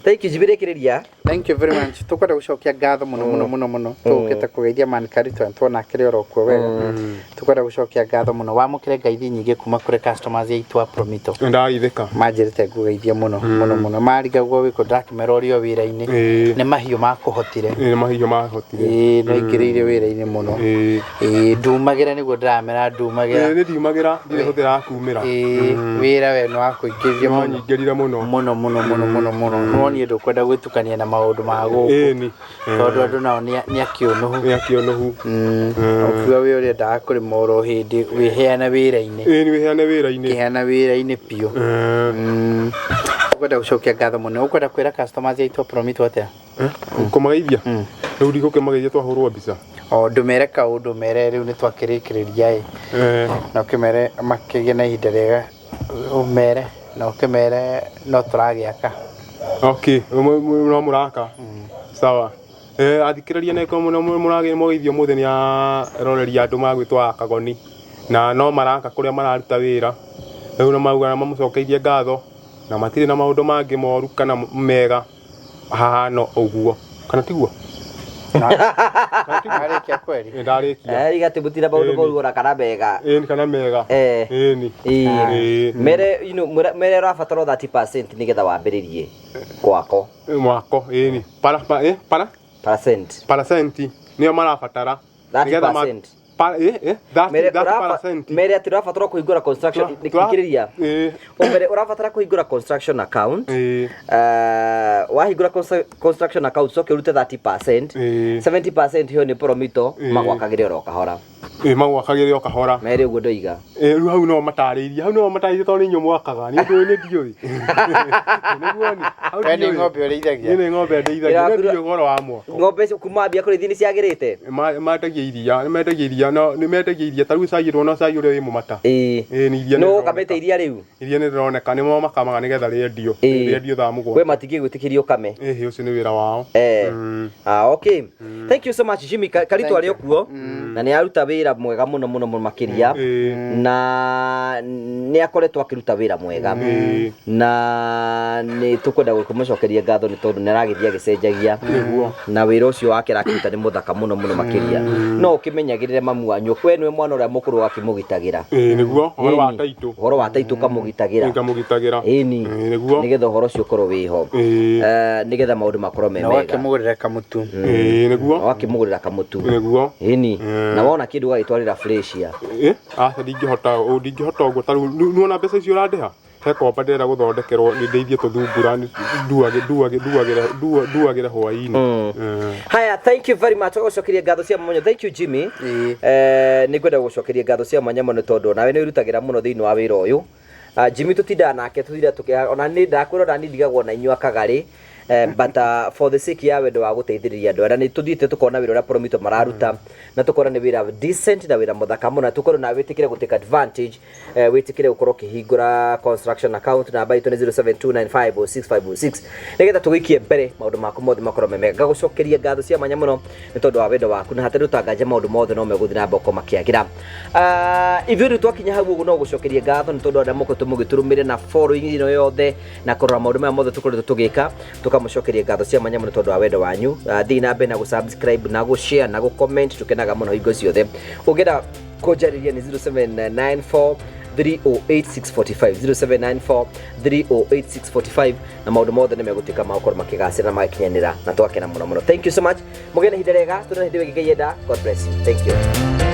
Thank you Jimmy rĩkĩrĩria. Thank you very much. Tukwenda gucokia ngatho muno muno muno muno. Tugukite kugeithia man Karito tuona akiri oro kuo wega. Tukwenda gucokia ngatho muno. Wamukire ngaithi nyingi kuma kuri customers aitu a Promito. Ndageithĩka. Manjĩrĩte ngũgeithie mũno mũno mũno. Marigagwo wĩkũ ndakĩmera ũrĩ o wĩra-inĩ. Ĩĩ. Nĩ mahiũ makũhotire. Ĩĩ, nĩ mahiũ mahotire. Ĩĩ, no ingĩrĩire wĩra-inĩ mũno. Ĩĩ. Ĩĩ, ndumagĩra nĩguo ndĩramera ndumagĩra. Ĩĩ, nĩ ndiumagĩra ndirĩ hũthĩra ya kumĩra. Ĩĩ, wĩra we nĩ wakũingĩria mũno. Wanyingĩrire mũno. Mũno mũno mũno mũno mũno. No niĩ ndũkwenda gwĩtukania na maũndũ ma gũkũ. Ĩĩ ni. Tondũ andũ nao nĩ akĩũnũhu. Nĩ akĩũnũhu. Ũkiuga wĩ ũrĩa kũrĩma oro hĩndĩ wĩheana wĩra-inĩ. Ĩĩ, nĩ wĩheane wĩra-inĩ. Kĩheana wĩra-inĩ biũ. Ũkwenda gũcokia ngatho mũno. Ũkwenda kwĩra customers aitũ a Promito atĩa? Kũmageithia? Rĩu ndigũkĩmageithia twahũrwo mbica. O ndũmere kaũndũ mere rĩu nĩ twakĩrĩkĩrĩria ĩ. Na ũkĩmere makĩgĩe na ihinda rĩega ũmere na ũkĩmere no tũragĩaka. Okay, no mũraka. Sawa. Athikĩrĩria nĩ mũrageithio ũmũthĩ nĩ aroreria andũ magwĩtwo a Kagoni. Na no maraka kũrĩa mararuta wĩra. Rĩu nĩ mauga na mamũcokeirie ngatho na matirĩ na maũndũ mangĩ moru kana mega hahana ũguo. Kana tiguo? Warĩkia kweri? Nĩ ndarĩkia. Riga atĩ mũtirĩ maũndũ moru ona kana mega. Ĩni kana mega. Ĩni. Ĩĩ. Mere you know, mere ũrabatara 30% nĩgetha wambĩrĩrie gwako. Mwako, ĩni. Para para percent. Percent nĩyo marabatara. 30%. 30%. Mere atĩ ũrabatara kũhingũra construction thikĩrĩria. Mbere ũrabatara kũhingũra construction account. Wahingũra construction account coke ũrute 30%. 70% hiyo nĩ Promito magwakagĩre oro kahora. Ĩĩ, magwakagĩre o kahora. Mere ũguo ndoiga. Ĩĩ, rĩu hau no matarĩirie. Hau no matarĩirie tondũ nĩ inyuĩ mwakaga. Niĩ ndũĩ nĩ ndiũĩ. Nĩguo ni. Hau We nĩ ndiũĩ. ng'ombe ũrĩithagia? Niĩ nĩ ng'ombe ndĩithagia. Nĩ ndiũĩ ũhoro wa mwako. Ng'ombe icio kuma ambia kũrĩithia nĩ ciagĩrĩte? Mendagia iria, nĩ mendagia iria, no nĩ mendagia iria. Ta rĩu cai ndwona cai ũrĩa wĩ mũmata. Ĩĩ. Ĩĩ, nĩ iria nĩ Nũ rĩroneka. ũkamĩte iria rĩu? Iria nĩ rĩroneka, nĩmo makamaga nĩgetha rĩendio. Rĩendio thaa mũgwanja. We matingĩgwĩtĩkĩria ũkame. Ĩhĩ, ũcio nĩ wĩra wao. Okay. Thank you so much Jimmy. Karito arĩ okuo na nĩ aruta wĩra mwega mũno mũno mũno makĩria na nĩ akoretwo akĩruta wĩra mwega na nĩ tũkwenda kũmũcokeria ngatho nĩ tondũ nĩ aragĩthiĩ agĩcenjagia na wĩra ũcio wake arakĩruta nĩ mũthaka mũno mũno makĩria. No ũkĩmenyagĩrĩre mamu wanyu, we nĩwe mwana ũrĩa mũkũrũ akĩmũgitagĩra. Ĩĩ, nĩguo ũhoro wa taitũ. Ũhoro wa taitũ ũkamũgitagĩra. Ngamũgitagĩra. Ĩni. Nĩguo. Nĩgetha ũhoro ũcio ũkorwo wĩho. Nĩgetha maũndũ makorwo me Na mega. ũgakĩmũgũrĩra kamũtu. Ĩĩ, nĩguo. Ũgakĩmũgũrĩra kamũtu. Nĩguo. Ĩni. Na wona kĩndũ ũgagĩtwarĩra Flesia. Aca ndingĩhota ũguo ta rĩu nĩwona mbeca icio ũrandĩha? He komba ndĩrenda gũthondekerwo nĩ ndeithie tũthungura nduagĩre hwaĩ-inĩ. Haya, thank you very much. Ũgũcokeria ngatho cia mwanya. Thank you Jimmy. Nĩ ngwenda gũcokeria ngatho cia mwanya mũno tondũ nawe nĩ wĩrutagĩra mũno thĩinĩ wa wĩra ũyũ. Jimmy tũtindaga nake tũtindaga ona nĩ ndakwĩra ona niĩ ndigagwo na inyuĩ akagarĩ. But for the sake ya wendo wa gũteithĩrĩria andũ arĩa nĩ tũthiĩte tũkona wĩra ũrĩa Promito mararuta na tũkona nĩ wĩra decent na wĩra mũthaka mũno na tũkorwo na wĩtĩkĩre gũ take advantage, wĩtĩkĩre gũkorwo ũkĩhingũra construction account. Namba itũ nĩ 0729506506 nĩgetha tũgĩikie mbere maũndũ maku mothe makorwo me mega. Ngagũcokeria ngatho cia mwanya mũno nĩ tondũ wa wendo waku na hatarĩ ũtanganja maũndũ mothe no megũthiĩ na mbere gũkorwo makĩagĩra. Ithuĩ rĩu twakinya hau ũguo no gũcokeria ngatho nĩ tondũ arĩa mũkoretwo mũgĩtũrũmĩrĩra na following ĩno yothe na kũrora maũndũ maya mothe tũkoretwo tũgĩka, tũkamũcokeria ngatho cia mwanya mũno tondũ wa wendo wanyu. Thiĩ na mbere na gũ-subscribe na gũ-share na gũ-comment, tũkenaga mũno hingo ciothe. Ũngĩenda kũnjarĩria nĩ 0794 308645 0794 308645 na maũndũ mothe nĩ megũtuĩka ma gũkorwo makĩgacĩra na magĩkinyanĩra na twakena mũno mũno. Thank you so much. Mũgĩe na ihinda rĩega, tũrĩ na hĩndĩ ĩyo ĩngĩ yenda. God bless you. Thank you.